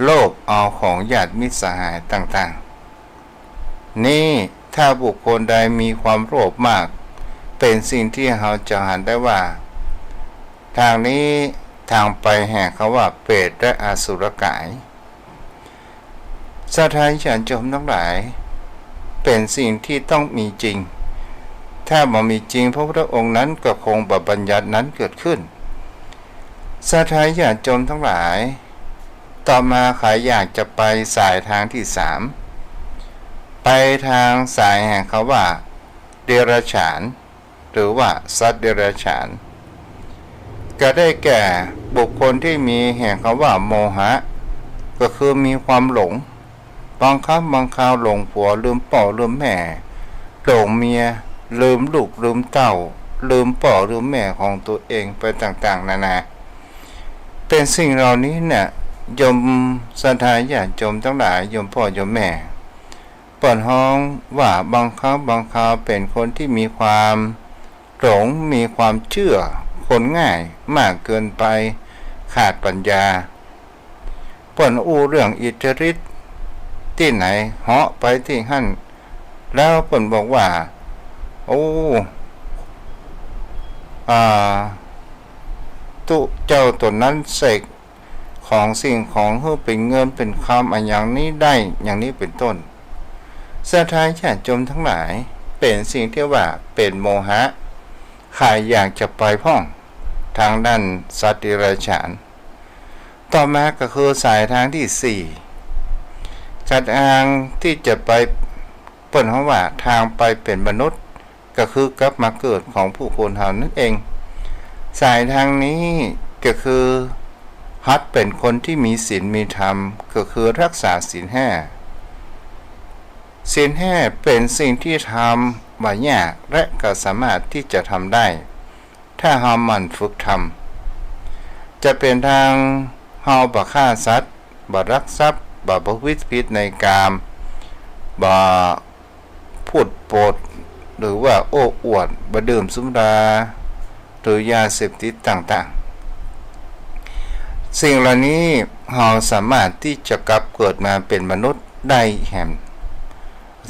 โลภเอาของญาติมิตรสหายต่างๆ นี่ถ้าบุคคลใดมีความโลภมาก เป๋นสิ่งตี้เฮาจะหันได้ว่า ตางนี้ตางไปแห่งคำว่าเปรตและอสุรกาย ศรัทธาญาติโยมตังหลาย เป๋นสิ่งตี้ต้องมีจริง ถ้าบ่มีจริง พระพุทธองค์นั้นก็คงบ่บัญญัตินั้นเกิดขึ้น ศรัทธาญาติโยมตังหลาย ต่อมาข้าอยากจะไปสายตางตี้สาม ไปตางสายแห่งคำว่า เดรัจฉาน หรือว่าสัตว์เดรัจฉาน ก็ได้แก่บุคคลตี้มีแห่งคำว่าโมหะ ก็คือมีความหลง บางครั้งบางคราวหลงผัว ลืมป้อลืมแม่ หลงเมีย ลืมลูกลืมเต้า ลืมป้อลืมแม่ของตัวเองไปต่างๆ นานา เป๋นสิ่งเหล่านี้เนี่ย โยมศรัทธาญาติโยมตังหลาย โยมป้อโยมแม่ เปิ้นฮ้องว่าบางครั้งบางคราวเป๋นคนตี้มีความหลง มีความเจื้อคนง่ายมากเกินไป ขาดปัญญา เปิ้นอู้เรื่องอิทธิฤทธิ์ตี้ไหน เหาะไปตี้หั้น แล้วเปิ้นบอกว่า โอ้ อ่า ตุ๊เจ้าต๋นนั้นเสกของสิ่งของหื้อเป๋นเงินเป๋นคำอะหยังนี้ได้ อย่างนี้เป๋นต้น ศรัทธาญาติโยมตังหลาย เป๋นสิ่งตี้ว่าเป๋นโมหะ ใค่อยากจะไปพ่องตางด้านสัตว์เดรัจฉาน ต่อมาก็คือสายตางตี้สี่ กะตางตี้จะไป เปิ้นฮ้องว่าตางไปเป๋นมนุษย์ ก็คือกลับมาเกิดของผู้คนเฮานั้นเอง สายตางนี้ก็คือหัดเป๋นคนตี้มีศีลมีธรรม ก็คือฮักษาศีลห้า ศีลห้าเป๋นสิ่งตี้ทำบ่ยาก และก็สามารถตี้จะทำได้ ถ้าเฮาหมั่นฝึกทำ จะเป๋นตางเฮาบ่ฆ่าสัตว์ บ่ลักทรัพย์ บ่ประพฤติผิดในกาม บ่พูดปด หรือว่าโอ้อวด บ่ดื่มสุรา หรือยาเสพติดต่างๆ สิ่งเหล่านี้เฮาสามารถตี้จะกลับเกิดมาเป๋นมนุษย์ได้แหม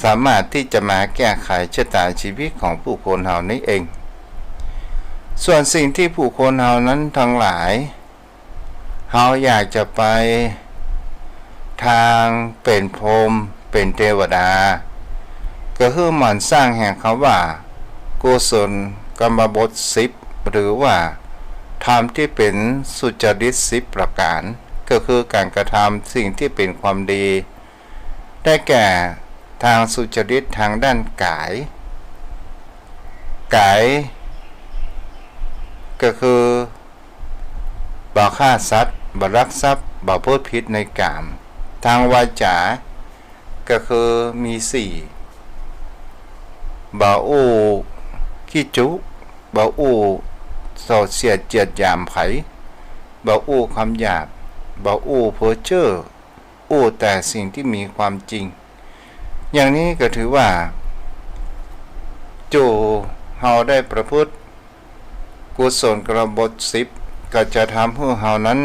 สามารถตี้จะมาแก้ไขชะตาชีวิตของผู้คนเฮานี้เอง ส่วนสิ่งตี้ผู้คนเฮานั้นตังหลาย เฮาอยากจะไปตางเป๋นพรหม เป๋นเตวดา ก็คือหมั่นสร้างแห่งคำว่า กุศลกรรมบทสิบ หรือว่าธรรมตี้เป๋นสุจริตสิบประก๋าน ก็คือก๋านกระทำสิ่งตี้เป๋นความดี ได้แก่ตางสุจริตตางด้านก๋าย ก๋าย ก็คือ บ่ฆ่าสัตว์ บ่ลักทรัพย์ บ่พูดผิดในกาม ตางวาจา ก็คือมีสี่ บ่อู้ขี้จุ บ่อู้ส่อเสียดเยียดหยามใผ บ่อู้กำหยาบ บ่อู้เพ้อเจ้อ อู้แต่สิ่งตี้มีความจริง อย่างนี้ก็ถือว่า จู๋เฮาได้ประพฤติกุศลกรรมบทสิบ ก็จะทำหื้อเฮานั้น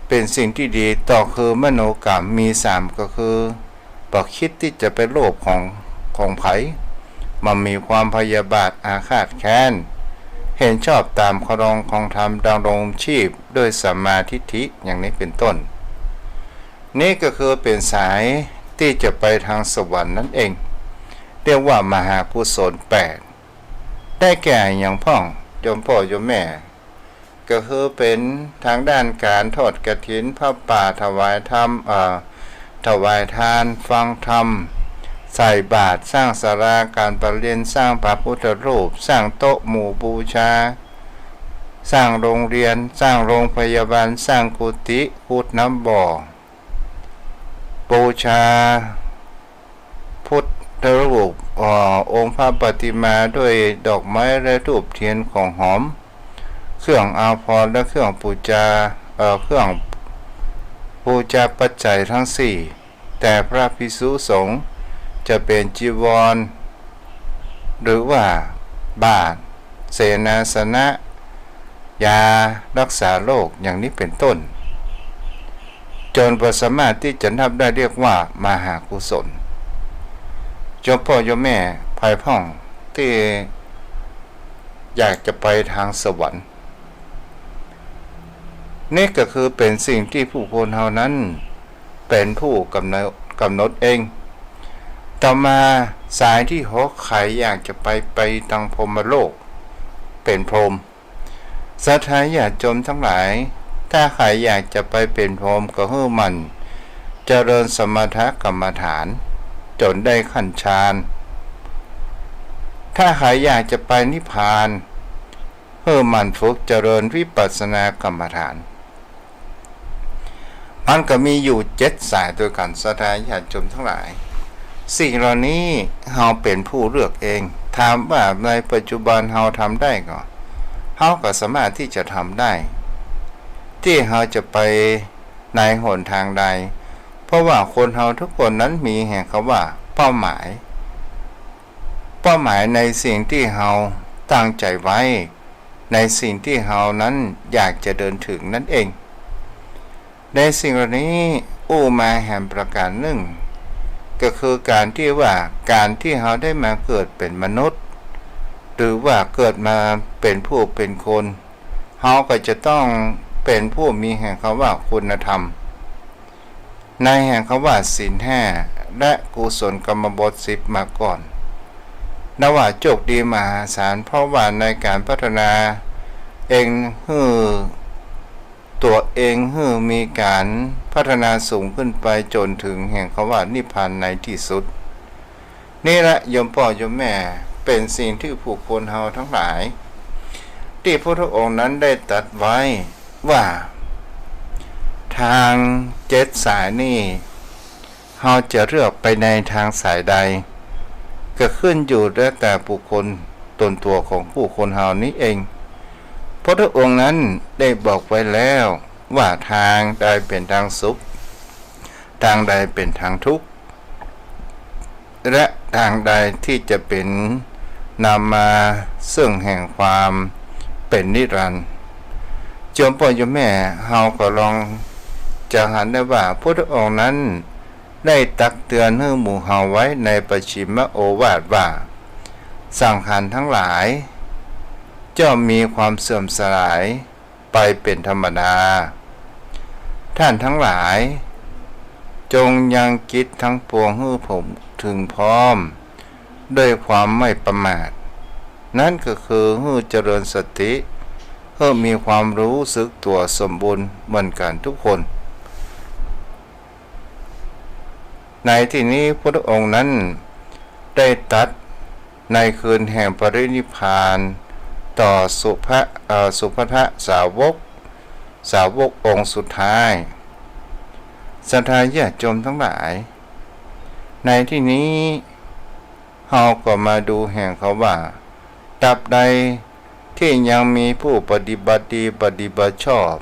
เป๋นสิ่งตี้ดี ต่อคือมโนกรรมมีสาม ก็คือ บ่คิดตี้จะไปโลภของ ของใผ บ่มีความพยาบาทอาฆาตแค้น เห็นชอบต๋ามคันลองของธรรม ดำรงชีพด้วยสัมมาทิฏฐิ อย่างนี้เป๋นต้น นี่ก็คือเป๋นสายตี้จะไปตางสวรรค์นั้นเอง เรียกว่ามหากุศลแปด ได้แก่อะหยังพ่อง โยมป้อโยมแม่ ก็คือเป๋นตางด้านก๋านทอดกฐิน ผ้าป่า ถวายธรรม เอ่อ ถวายตาน ฟังธรรม ใส่บาตร สร้างศาลาก๋านประเรียน สร้างพระพุทธรูป สร้างโต๊ะหมู่บูชา สร้างโรงเรียน สร้างโรงพยาบาล สร้างกุฏิ ขุดน้ำบ่อ บูชาพุทธรูป เอ่อ องค์พระปฏิมาด้วยดอกไม้และธูปเทียนของหอม เครื่องอาภรณ์และเครื่องปู๋จา เอ่อ เครื่องปู๋จาปัจจัยทั้งสี่ แต่พระภิกษุสงฆ์จะเป๋นจีวร หรือว่าบาตร เสนาสนะ ยารักษาโรค อย่างนี้เป๋นต้น จ๋นบ่สามารถตี้จะนับได้เรียกว่ามหากุศล โยมป้อโยมแม่ใผพ่องตี้อยากจะไปตางสวรรค์ นี่ก็คือเป๋นสิ่งตี้ผู้คนเฮานั้นเป๋นผู้ก๋ำหนด ก๋ำหนดเอง ต่อมาสายตี้หก ใผอยากจะไป ไปตางพรหมโลก เป๋นพรหม ศรัทธาญาติโยมตังหลาย ถ้าใผอยากจะไปเป๋นพรหมก็หื้อหมั่นเจริญสมถกรรมฐานจ๋นได้ขั้นฌาน ถ้าใผอยากจะไปนิพพาน หื้อหมั่นฝึกเจริญวิปัสสนากรรมฐาน มันก็มีอยู่เจ็ดสายตวยกั๋น ศรัทธาญาติโยมตังหลาย สิ่งเหล่านี้เฮาเป๋นผู้เลือกเอง ถามว่าในปัจจุบันเฮาทำได้ก่อ เฮาก็สามารถตี้จะทำได้ ตี้เฮาจะไปในหนตางใด เพราะว่าคนเฮาทุกคนนั้นมีแห่งกำว่าเป้าหมาย เป้าหมายในสิ่งตี้เฮาตั้งใจ๋ไว้ ในสิ่งตี้เฮานั้นอยากจะเดินเถิงนั้นเอง ในสิ่งเหล่านี้อู้มาแหมประก๋านนึ่ง ก็คือก๋านตี้ว่า ก๋านตี้เฮาได้มาเกิดเป๋นมนุษย์ หรือว่าเกิดมาเป๋นผู้เป๋นคน เฮาก็จะต้องเป๋นผู้มีแห่งกำว่าคุณธรรม ในแห่งกำว่าศีลห้า และกุศลกรรมบทสิบมาก่อน นับว่าโจคดีมหาศาล เพราะว่าในก๋านพัฒนาเองหื้อตั๋วเองหื้อมีก๋านพัฒนาสูงขึ้นไปจ๋นเถิงแห่งกำว่านิพพานในตี้สุด นี่ละโยมป้อโยมแม่ เป๋นสิ่งตี้ผู้คนเฮาตังหลาย ตี้พุทธองค์นั้นได้ตรัสไว้ว่า ตางเจ็ดสายนี้ เฮาจะเลือกไปในตางสายใด ก็ขึ้นอยู่แล้วแต่บุคคลตนตั๋วของผู้คนเฮานี้เอง พุทธองค์นั้นได้บอกไว้แล้วว่าตางใดเป๋นตางสุข ตางใดเป๋นตางทุกข์ และตางใดตี้จะเป๋นนำมาซึ่งแห่งความเป๋นนิรันดร์ โยมป้อโยมแม่เฮาก็ลองจะหันได้ว่าพุทธองค์นั้นได้ตักเตือนหื้อหมู่เฮาไว้ในปัจฉิมโอวาทว่า สังขารตังหลายย่อมมีความเสื่อมสลาย ไปเป๋นธรรมดา ต้านตังหลาย จงยังกิจตังปวงหื้อเถิงพร้อม ด้วยความไม่ประมาท นั้นก็คือหื้อเจริญสติ หื้อมีความรู้สึกตั๋วสมบูรณ์เหมือนกั๋นทุกคน ในตี้นี้พุทธองค์นั้นได้ตรัสในคืนแห่งปรินิพพานต่อสุภะ เอ่อ สุภัททสาวก สาวกองค์สุดท้าย ศรัทธาญาติโยมตังหลาย ในตี้นี้เฮาก็มาดูแห่งกำว่า ตราบใดตี้ยังมีผู้ปฏิบัติดีปฏิบัติชอบ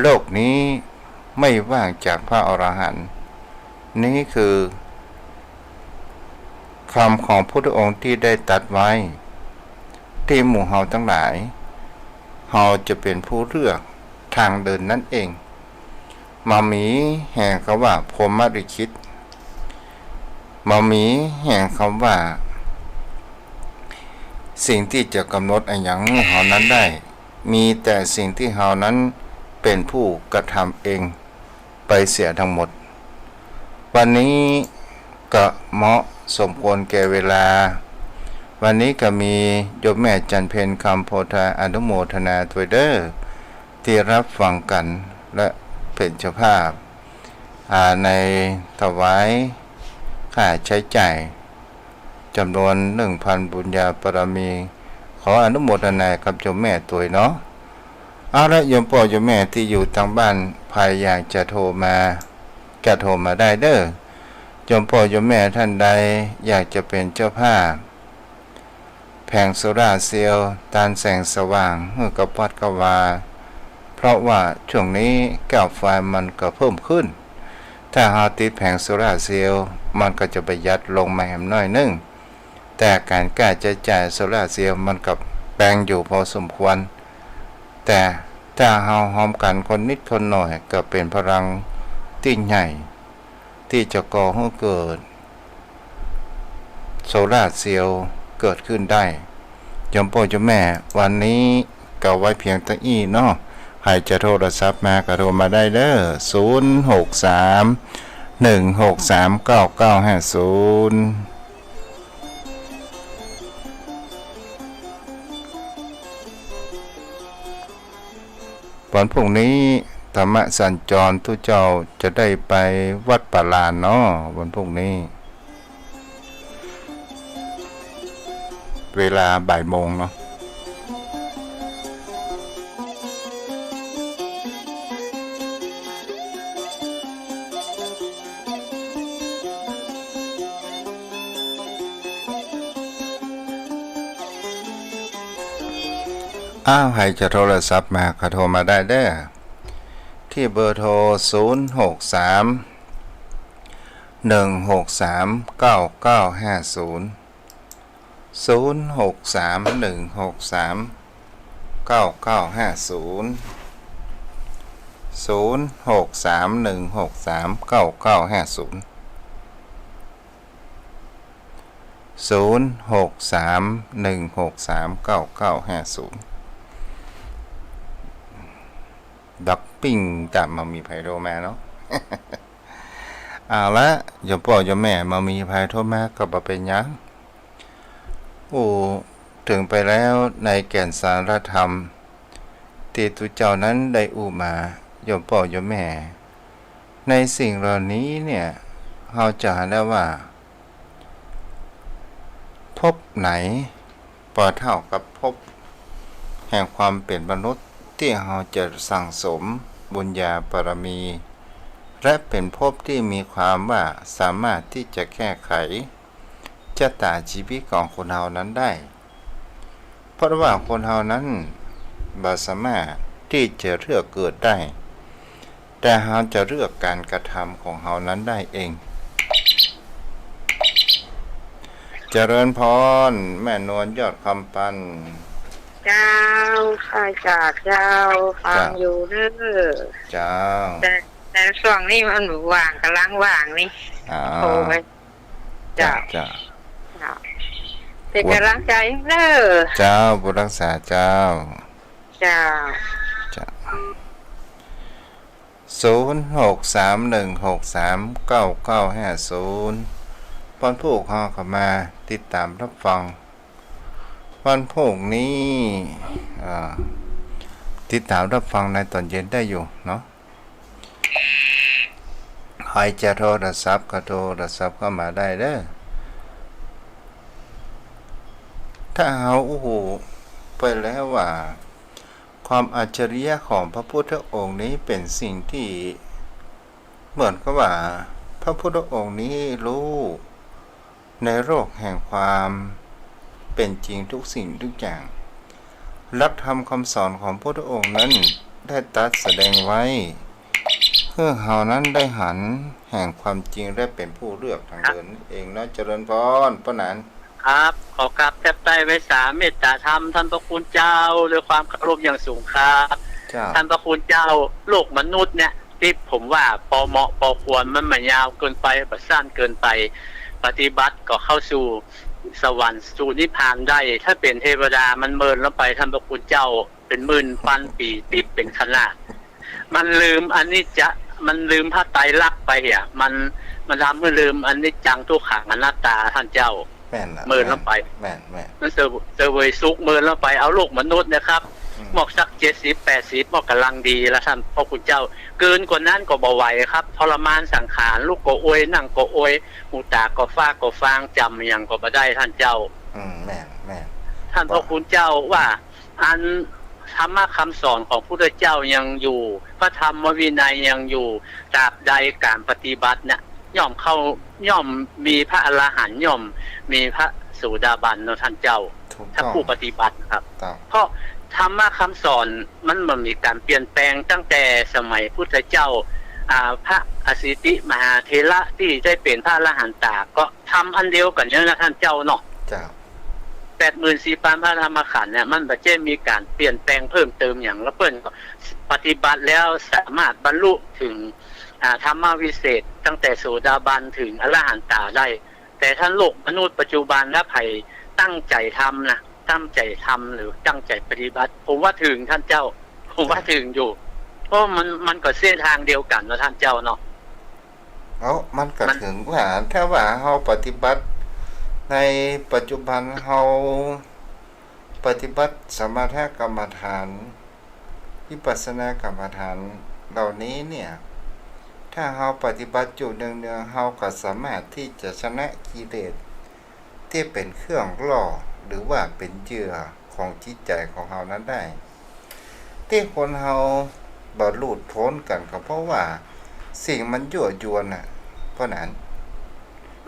โลกนี้ไม่ว่างจากพระอรหันต์ นี้คือ กำของพุทธองค์ตี้ได้ตรัสไว้ ตี้หมู่เฮาตังหลาย เฮาจะเป๋นผู้เลือกตางเดินนั้นเอง บ่มีแห่งกำว่าพรหมลิขิต บ่มีแห่งกำว่า สิ่งตี้จะก๋ำหนดอะหยังหื้อเฮานั้นได้ มีแต่สิ่งตี้เฮานั้นเป๋นผู้กระทำเอง ไปเสียตังหมด วันนี้ก็เหมาะสมควรแก่เวลา วันนี้ก็มีโยมแม่จันเพ็ญ คำโพธา อนุโมทนาตวยเด้อ ตี้ฮับฟังกั๋น และเป๋นเจ้าภาพ อ่า ในถวายค่าใจ๊จ่าย จ๋ำนวนหนึ่งพันบุญญาบารมี ขออนุโมทนากับโยมแม่ตวยเนาะ เอาละ โยมป้อโยมแม่ตี้อยู่ตางบ้าน ใผอยากจะโทรมา ก็โทรมาได้เด้อ โยมป้อโยมแม่ต้านใดอยากจะเป๋นเจ้าภาพ แผงโซลาร์เซลล์ ต้านแสงสว่างหื้อกับวัดกับวา เพราะว่าช่วงนี้แก๊สไฟมันก็เพิ่มขึ้น ถ้าเฮาติดแผงโซลาร์เซลล์ มันก็จะประหยัดลงมาแหมหน้อยนึ่ง แต่ก๋านก้าใจ๊จ่ายโซลาร์เซลล์มันก็แปงอยู่พอสมควร แต่ถ้าเฮาฮอมกั๋นคนนิดคนหน่อยก็เป๋นพลัง ตี้ใหญ่ ตี้จะก่อหื้อเกิดโซลาร์เซลล์เกิดขึ้นได้ โยมป้อโยมแม่ วันนี้ก็ไว้เพียงเต้าอี้เนาะ ใผจะโทรศัพท์มาก็โทรมาได้เด้อ ศูนย์หกสาม หนึ่งหกสาม เก้าเก้าห้าศูนย์ วันพรุ่งนี้ธรรมะสัญจร ตุ๊เจ้าจะได้ไปวัดป่าลานเนาะ วันพรุ่งนี้ เวลาบ่ายโมงเนาะ อ้าว ใผจะโทรศัพท์มาก็โทรมาได้เด้อ ตี้เบอร์โทร ศูนย์หกสาม หนึ่งหกสาม เก้าเก้าห้าศูนย์ ศูนย์หกสาม หนึ่งหกสาม เก้าเก้าห้าศูนย์ ศูนย์หกสาม หนึ่งหกสาม เก้าเก้าห้าศูนย์ ศูนย์หกสาม หนึ่งหกสาม เก้าเก้าห้าศูนย์ ดักปิ้ง จะบ่มีใผโทรมาเนาะ เอาละ โยมป้อโยมแม่ บ่มีใผโทรมาก็บ่เป๋นหยัง อู้ เถิงไปแล้วในแก่นสารธรรม ตี้ตุ๊เจ้านั้นได้อู้มา โยมป้อโยมแม่ ในสิ่งเหล่านี้เนี่ย เฮาจะหันได้ว่า ภพไหนปอเท่ากับภพแห่งความเป๋นมนุษย์ ตี้เฮาจะสั่งสมบุญญาบารมี และเป๋นภพตี้มีความว่าสามารถตี้จะแก้ไข ชะตาชีวิตของคนเฮานั้นได้ เพราะว่าคนเฮานั้นบ่สามารถตี้จะเลือกเกิดได้ แต่เฮาจะเลือกก๋านกระทำของเฮานั้นได้เอง เจริญพร แม่นวลยอดคำปัน เจ้า ข้าจากเจ้า ฟัง เจ้า อยู่เน้อ เจ้า แต่ แต่ช่วงนี้มันบ่ว่าง ก่ำลังว่างนี่ อ๋อ โทรไป เจ้า เจ้า เจ้า เจ้า เป๋นก่ำลังใจ๋เน้อ เจ้า บุญรักษาเจ้า เจ้า เจ้า ศูนย์หกสามหนึ่งหกสามเก้าเก้าห้าศูนย์ วันพูกเฮาก็มาติดต๋ามฮับฟัง วันพูกนี้ อ่า ติดต๋ามฮับฟังในต๋อนเย็นได้อยู่เนาะ ใผจะโทรศัพท์ก็โทรศัพท์เข้ามาได้เน้อ ถ้าเฮาอู้ไปแล้วว่า ความอัจฉริยะของพระพุทธองค์นี้เป๋นสิ่งตี้เหมือนกับว่า พระพุทธองค์นี้ฮู้ในโลกแห่งความเป๋นจริงทุกสิ่งทุกอย่าง หลักธรรมคำสอนของพระพุทธองค์นั้นได้ตรัสแสดงไว้ หื้อเฮานั้นได้หันแห่งความจริงและเป๋นผู้เลือกตางเดินเองเนาะ เจริญพร ป้อหนาน ครับ ขอกราบแทบใต้ไหว้สาเมตต๋าธรรมท่านพระคุณเจ้า ด้วยความเคารพอย่างสูงครับ เจ้า ท่านพระคุณเจ้า โลกมนุษย์เนี่ย ตี้ผมว่าปอเหมาะปอควร มันบ่ยาวเกินไป บ่สั้นเกินไป ปฏิบัติก็เข้าสู่สวรรค์สู่นิพพานได้ ถ้าเป๋นเทวดามันเมินลงไป ท่านพระคุณเจ้า เป๋นหมื่นปันปี๋ ติ๊บเป๋นขนาด มันลืมอนิจจะ มันลืมพระไตรลักษณ์ไปอะ มัน มันทำหื้อลืมอนิจจังทุกขังอนัตตา ท่านเจ้า แม่นละ เมินลงไป แม่น แม่น มันเสวย เสวยสุขเมินลงไป เอาโลกมนุษย์นะครับ อืม มอกสักเจ็ดสิบ แปดสิบ มอกก่ำลังดีแล้ว ท่านพระคุณเจ้า เกินกว่านั้นก็บ่ไหวครับ ทรมานสังขาร ลุกก็อวย นั่งก็อวย หูตาก็ฟ้าก็ฟาง จ๋ำหยังก็บ่ได้ ท่านเจ้า อืม แม่น แม่น ท่านพระคุณเจ้าว่า อันธรรมะคำสอนของพุทธเจ้ายังอยู่ พระธรรมวินัยยังอยู่ ตราบใดก๋านปฏิบัติเนี่ย ย่อมเข้า ย่อมมีพระอรหันต์ ย่อมมีพระโสดาบันเนาะท่านเจ้า ถูกต้อง ถ้าผู้ปฏิบัตินะครับ ถูกต้อง เพราะธรรมะคำสอนมันบ่มีก๋านเปลี่ยนแปลง ตั้งแต่สมัยพุทธเจ้า อ่า พระอสิติมหาเถระตี้ได้เป๋นพระอรหันตา ก็ธรรมอันเดียวกั๋นเนี่ยนะท่านเจ้าเนาะ เจ้า แปดหมื่นสี่พันพระธรรมขันธ์เนี่ย มันบ่ใจ้มีก๋านเปลี่ยนแปลงเพิ่มเติมหยัง แล้วเปิ้นก็ปฏิบัติแล้วสามารถบรรลุถึง อ่า ธรรมวิเศษตั้งแต่โสดาบันเถิงอรหันตาได้ แต่ถ้าโลกมนุษย์ปัจจุบันนะ ใผตั้งใจ๋ทำนะ ตั้งใจ๋ทำหรือตั้งใจ๋ปฏิบัติ ผมว่าเถิงต้านเจ้า ผมว่าเถิงอยู่ เพราะมัน มันก็เส้นตางเดียวกั๋นเนาะต้านเจ้าเนาะ เอ้า มันก็ มัน เถิงว่า ถ้าว่าเฮาปฏิบัติในปัจจุบัน เฮาปฏิบัติสมถกรรมฐาน วิปัสสนากรรมฐานเหล่านี้เนี่ย ถ้าเฮาปฏิบัติอยู่เนืองๆ เฮาก็สามารถตี้จะชนะกิเลสตี้เป๋นเครื่องล่อ หรือว่าเป๋นเหยื่อของจิตใจ๋ของเฮานั้นได้ ตี้คนเฮาบ่หลุดป๊นกั๋นก็เพราะว่าสิ่งมันยั่วยวนน่ะ เพราะนั้น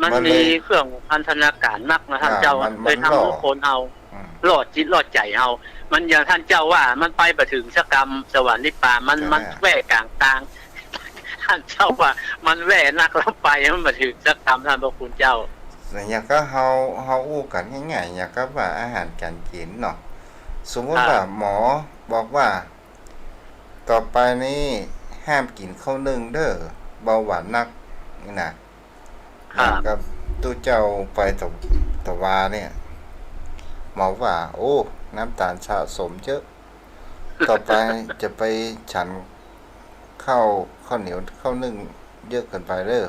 มัน มันเลย มีเครื่องพันธนาก๋ารนักนะต้านเจ้า อ่า มัน มัน เลยทำหื้อ ล่อ คนเฮา อืม ล่อจิตล่อใจ๋เฮา มันอย่างต้านเจ้าว่า มันไปบ่เถิงสักกำ สวรรค์นิพพาน มัน ใช่ มันแว่ก๋างตาง ต้านเจ้าว่า มันแว่นักแล้วไป มันบ่เถิงสักกำ ต้านพระคุณเจ้า อย่างก็เฮา เฮาอู้กั๋นง่ายๆ อย่างกับว่าอาหารก๋านกิ๋นเนาะ สมมุติ ครับ ว่าหมอบอกว่า ต่อไปนี้ห้ามกิ๋นข้าวนึ่งเด้อ เบาหวานนัก นี่นะ ครับ อย่างกับตุ๊เจ้าไปตะ ตะวาเนี่ย หมอว่า โอ้ น้ำตาลสะสมเยอะ ต่อไปจะไปฉันข้าว ข้าวเหนียว ข้าวนึ่งเยอะเกินไปเด้อ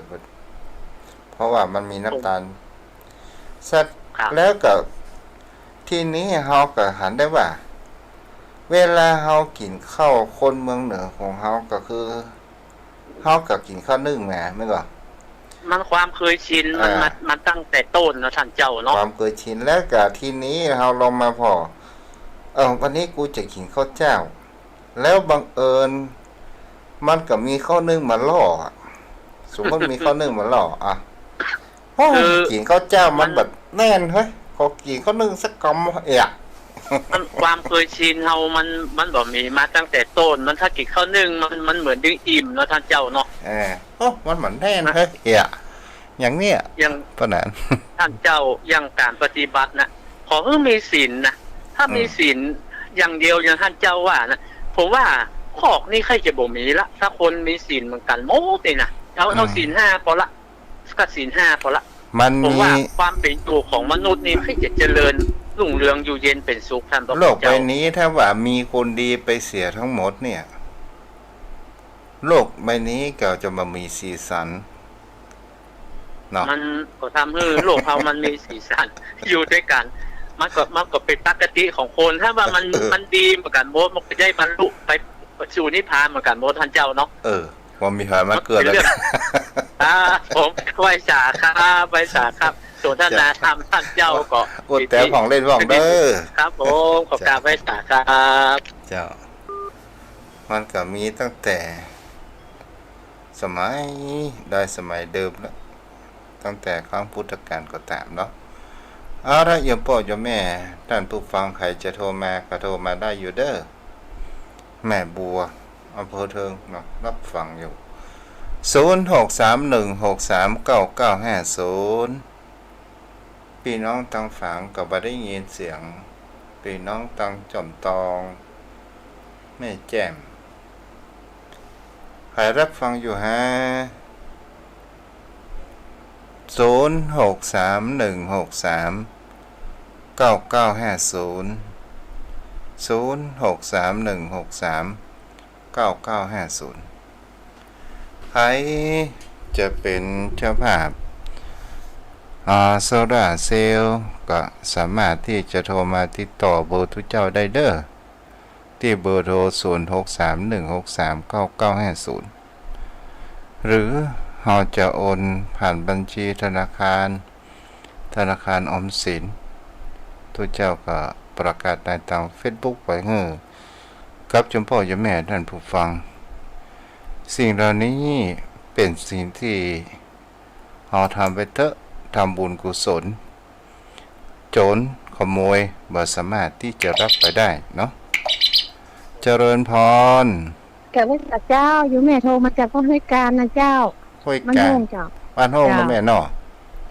เพราะว่ามันมีน้ำตาล เสร็จ ครับ แล้วก็ ทีนี้เฮาก็หันได้ว่า เวลาเฮากิ๋นข้าว คนเมืองเหนือของเฮาก็คือ เฮาก็กิ๋นข้าวนึ่งแหม แม่นก่อ มันความเคยชิน มัน อ่า มา มาตั้งแต่ต้นเนาะต้านเจ้าเนาะ ความเคยชิน แล้วก็ทีนี้เฮาลองมาผ่อ เออ วันนี้กูจะกิ๋นข้าวเจ้า แล้วบังเอิญมันก็มีข้าวนึ่งมาล่ออะ สมมุติมีข้าวนึ่งมาล่ออะ โอ้ คือ กิ๋นข้าวเจ้ามัน มัน บ่แน่นเฮ้ย ขอกิ๋นข้าวนึ่งสักกำเอะ มันความเคยชินเฮา มัน มันบ่มีมาตั้งแต่ต้น มันถ้ากิ๋นข้าวนึ่ง มัน มันเหมือนดึงอิ่มเนาะต้านเจ้าเนาะ เออ โอ้ มันบ่แน่นเฮ้ย เอะ อย่างเนี้ย อย่าง เพราะนั้น ต้านเจ้า อย่างก๋านปฏิบัตินะ ขอหื้อมีศีลนะ ถ้ามี อืม ศีลอย่างเดียวอย่างต้านเจ้าว่านะ ผมว่าคอกนี้ใค่จะบ่มีละ ถ้าคนมีศีลเหมือนกั๋นหมดนี่นะ เอา เอา อืม ศีลห้าปอละ ก็ศีลห้าปอละ มัน ผมว่า มี ความเป๋นอยู่ของมนุษย์นี่ใค่จะเจริญรุ่งเรืองอยู่เย็นเป๋นสุข ต้านพระคุณเจ้า โลกใบนี้ถ้าว่ามีคนดีไปเสียทั้งหมดเนี่ย โลกใบนี้ก็จะบ่มีสีสัน เนาะ มันก็ทำหื้อโลกเฮามันมีสีสัน อยู่ตวยกั๋น มันก็ มันก็เป๋นปกติของคน ถ้าว่ามัน เออ มันดีเหมือนกั๋นหมด มันก็ได้บรรลุไปสู่นิพพานเหมือนกั๋นหมด ต้านเจ้าเนาะ เออ บ่มีใผมาเกื้อแล้ว มันเป๋นเรื่อง อ่า ผมไหว้สาครับ ไหว้สาครับ สนทนาธรรมต้านเจ้าก็ อดแต่ของเล่นว่างเด้อ ครับผม ขอกราบไหว้สาครับ เจ้า มันก็มีตั้งแต่ สมัยใดสมัยเดิมแล้ว ตั้งแต่ครั้งพุทธกาลก็ต๋ามเนาะ เอาละ โยมป้อโยมแม่ ต้านผู้ฟังใผจะโทรมาก็โทรมาได้อยู่เด้อ แม่บัว อำเภอเทิงเนาะ รับฟังอยู่ ศูนย์หกสามหนึ่งหกสามเก้าเก้าห้าศูนย์ ปี้น้องตังฝางก็บ่ได้ยินเสียง ปี้น้องตังจอมตอง แม่แจ่ม ใผรับฟังอยู่ฮะ ศูนย์หกสามหนึ่งหกสามเก้าเก้าห้าศูนย์ ศูนย์หกสามหนึ่งหกสามเก้าเก้าห้าศูนย์ ใผจะเป๋นเจ้าภาพ อ่า โซลาร์เซลล์ ก็สามารถตี้จะโทรมาติดต่อเบอร์ตุ๊เจ้าได้เด้อ ตี้เบอร์โทร ศูนย์หกสามหนึ่งหกสามเก้าเก้าห้าศูนย์ หรือเฮาจะโอนผ่านบัญชีธนาคาร ธนาคารออมสิน ตุ๊เจ้าก็ประกาศในตางเฟซบุ๊กไปหื้อ กับโยมป้อโยมแม่ต้านผู้ฟัง สิ่งเหล่านี้เป๋นสิ่งตี้ เฮาทำไปเต๊อะ ทำบุญกุศล โจรขโมยบ่สามารถตี้จะลักไปได้เนาะ เจริญพร กราบไหว้สาเจ้า โยมแม่โทรมาจากวัดห้วยกาญนะเจ้า ห้วยกาญ บ้านโฮ่งเจ้า บ้านโฮ่งนะแม่เนาะ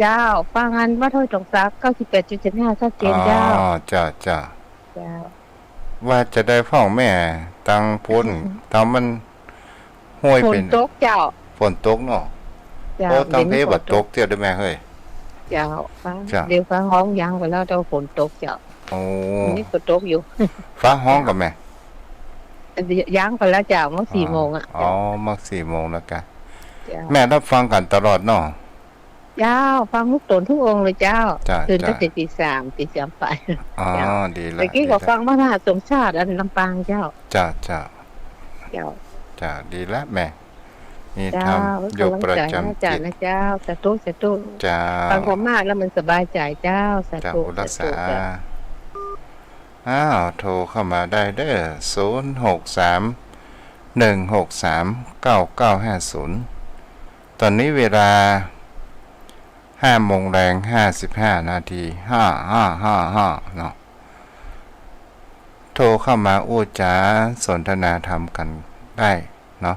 เจ้า ฟังอันวัดห้วยตงซัก เก้าสิบแปดจุดเจ็ดห้า ชัดเจนเจ้า อ๋อ เจ้า เจ้า เจ้า ว่าจะใดพ่องแม่ ตางปู๊น ตางมันห้วย ฝน เป๋น ตกเจ้า ฝนตกเนาะ เจ้า โอ้ ตางเพ เดี๋ยวนี้ฝนตก บ่ตกเตี้ยเด้อแม่เฮ้ย เจ้า ฟ้า เจ้า เดี๋ยวฟ้าฮ้องยังไปแล้ว แต่ว่าฝนตกเจ้า โอ้ วันนี้ฝนตกอยู่ ฟ้าฮ้องก่อแม่ ยังไปแล้วเจ้า เมื่อสี่โมงอะ อ๋อ เมื่อสี่โมงแล้วกะ เจ้า แม่ฮับฟังกั๋นตลอดเนาะ เจ้า ฟังทุกต๋นทุกองค์เลยเจ้า เจ้า ตื่นตั้งแต่ เจ้า ตี๋สาม ตี๋สามไป อ๋อ เจ้า ดีละ เมื่อกี้ก็ ดีละ ฟังมหาสมชาติอันลำปางเจ้า เจ้า เจ้า เจ้า เจ้า ดีละแม่ มีธรรม เจ้า อยู่ประจ๋ำ กำลังใจ๋อาจ๋ารย์ จิต นะเจ้า สาธุ สาธุ เจ้า ฟังธรรมะแล้วมันสบายใจ๋เจ้า สาธุ เจ้า อุรักษา สาธุเจ้า อ้าว โทรเข้ามาได้เด้อ ศูนย์หกสาม หนึ่งหกสาม เก้าเก้าห้าศูนย์ ต๋อนนี้เวลา ห้าโมงแลง ห้าสิบห้านาที ห้า ห้า ห้า ห้า เนาะ โทรเข้ามาอู้จ๋าสนทนาธรรมกั๋นได้เนาะ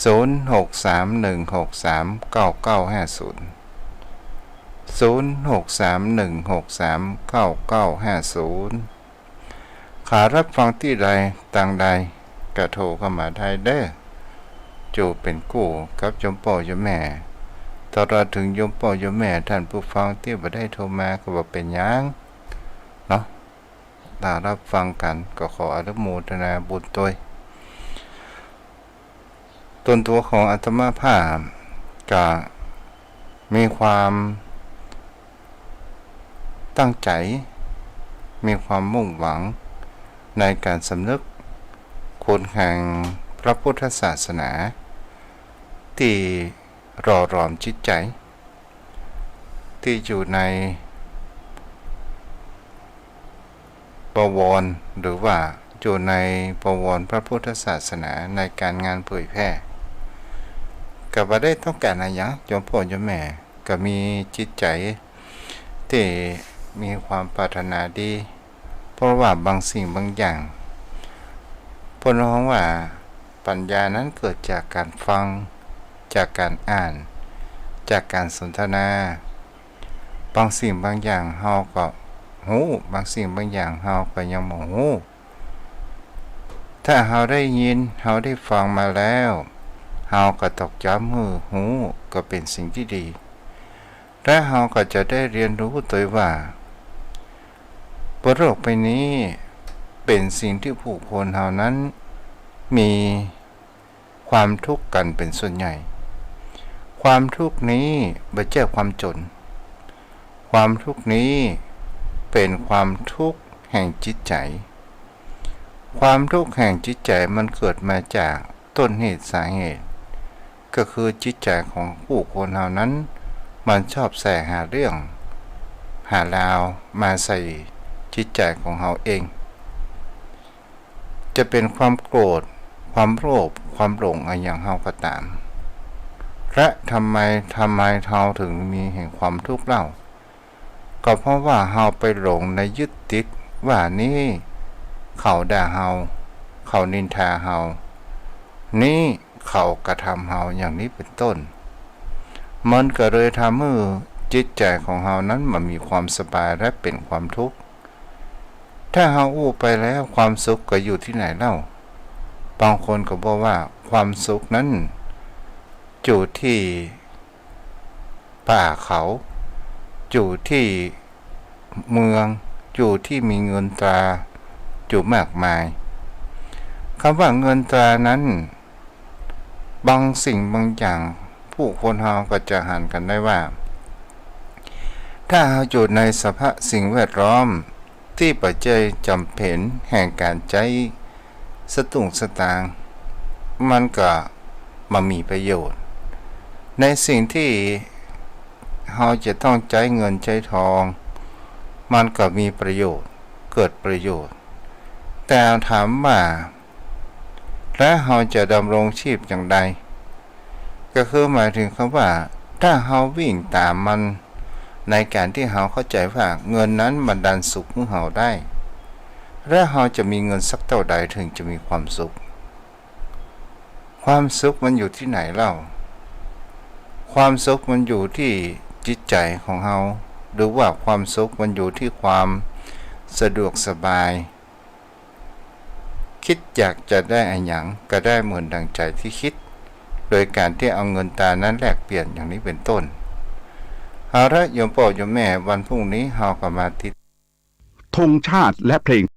ศูนย์หกสาม หนึ่งหกสาม เก้าเก้าห้าศูนย์ ศูนย์หกสาม หนึ่งหกสาม เก้าเก้าห้าศูนย์ ขาฮับฟังตี้ใดตางใดก็โทรเข้ามาได้เด้อ โจเป๋นกู้กับโยมป้อโยมแม่ ตลอดเถิงโยมป้อโยมแม่ต้านผู้ฟังตี้บ่ได้โทรมาก็บ่เป๋นหยังเนาะ ถ้าฮับฟังกั๋นก็ขออนุโมทนาบุญตวย ตนตั๋วของอาตมาภาพก็มีความตั้งใจ๋ มีความมุ่งหวังในก๋านสำนึกคุณแห่งพระพุทธศาสนา ตี้หล่อหลอมจิตใจ๋ ตี้อยู่ในบวร หรือว่าอยู่ในบวรพระพุทธศาสนาในก๋านงานเผยแพร่ ก็บ่ได้ต้องก๋านอะหยัง โยมป้อโยมแม่ก็มีจิตใจ๋ตี้มีความปรารถนาดี เพราะว่าบางสิ่งบางอย่าง เปิ้นฮ้องว่าปัญญานั้นเกิดจากก๋านฟัง จากก๋านอ่าน จากก๋านสนทนา บางสิ่งบางอย่างเฮาก็ฮู้ บางสิ่งบางอย่างเฮาก็ยังบ่ฮู้ ถ้าเฮาได้ยิน เฮาได้ฟังมาแล้ว เฮาก็ตอกย้ำหื้อฮู้ ก็เป๋นสิ่งตี้ดี และเฮาก็จะได้เฮียนฮู้ตวยว่า บนโลกใบนี้เป๋นสิ่งตี้ผู้คนเฮานั้นมีความทุกข์กั๋นเป๋นส่วนใหญ่ ความทุกข์นี้บ่ใจ้ความจ๋น ความทุกข์นี้เป๋นความทุกข์แห่งจิตใจ๋ ความทุกข์แห่งจิตใจ๋มันเกิดมาจากต้นเหตุสาเหตุ ก็คือจิตใจ๋ของผู้คนเฮานั้น มันชอบใส่หาเรื่อง หาราวมาใส่จิตใจ๋ของเฮาเอง จะเป๋นความโกรธ ความโลภ ความหลงอะหยังเฮาก็ต๋าม และทำไม ทำไมเฮาเถิงมีแห่งความทุกข์เล่า ก็เพราะว่าเฮาไปหลงในยึดติดว่านี้เขาด่าเฮา เขานินทาเฮา นี้เขากระทำเฮาอย่างนี้เป๋นต้น มันก็เลยทำหื้อจิตใจ๋ของเฮานั้นบ่มีความสบายและเป๋นความทุกข์ ถ้าเฮาอู้ไปแล้วความสุขก็อยู่ตี้ไหนเล่า บางคนก็บอกว่าความสุขนั้นอยู่ตี้ ป่าเขา อยู่ตี้เมือง อยู่ตี้มีเงินตราอยู่มากมาย กำว่าเงินตรานั้น บางสิ่งบางอย่าง ผู้คนเฮาก็จะหันกั๋นได้ว่า ถ้าเฮาอยู่ในสภาพสิ่งแวดล้อมตี้บ่ใจ้จ๋ำเป๋นแห่งก๋านใจ๊ สตุ้งสตางค์ มันก็บ่มีประโยชน์ ในสิ่งตี้เฮาจะต้องใจ๊เงินใจ๊ทอง มันก็มีประโยชน์ เกิดประโยชน์ แต่ถามว่า แล้วเฮาจะดำรงชีพอย่างใด ก็คือหมายเถิงกำว่า ถ้าเฮาวิ่งต๋ามมัน ในก๋านตี้เฮาเข้าใจ๋ว่าเงินนั้นมันดันสุขหื้อเฮาได้ แล้วเฮาจะมีเงินสักเต้าใดเถิงจะมีความสุข ความสุขมันอยู่ตี้ไหนเล่า ความสุขมันอยู่ตี้จิตใจ๋ของเฮา หรือว่าความสุขมันอยู่ตี้ความสะดวกสบาย กึ๊ดอยากจะได้อะหยังก็ได้เหมือนดั่งใจ๋ตี้กึ๊ด โดยก๋านตี้เอาเงินตรานั้นแลกเปลี่ยนอย่างนี้เป๋นต้น เอาละโยมป้อโยมแม่ วันพรุ่งนี้เฮาก็มาติด ธงชาติและเพลง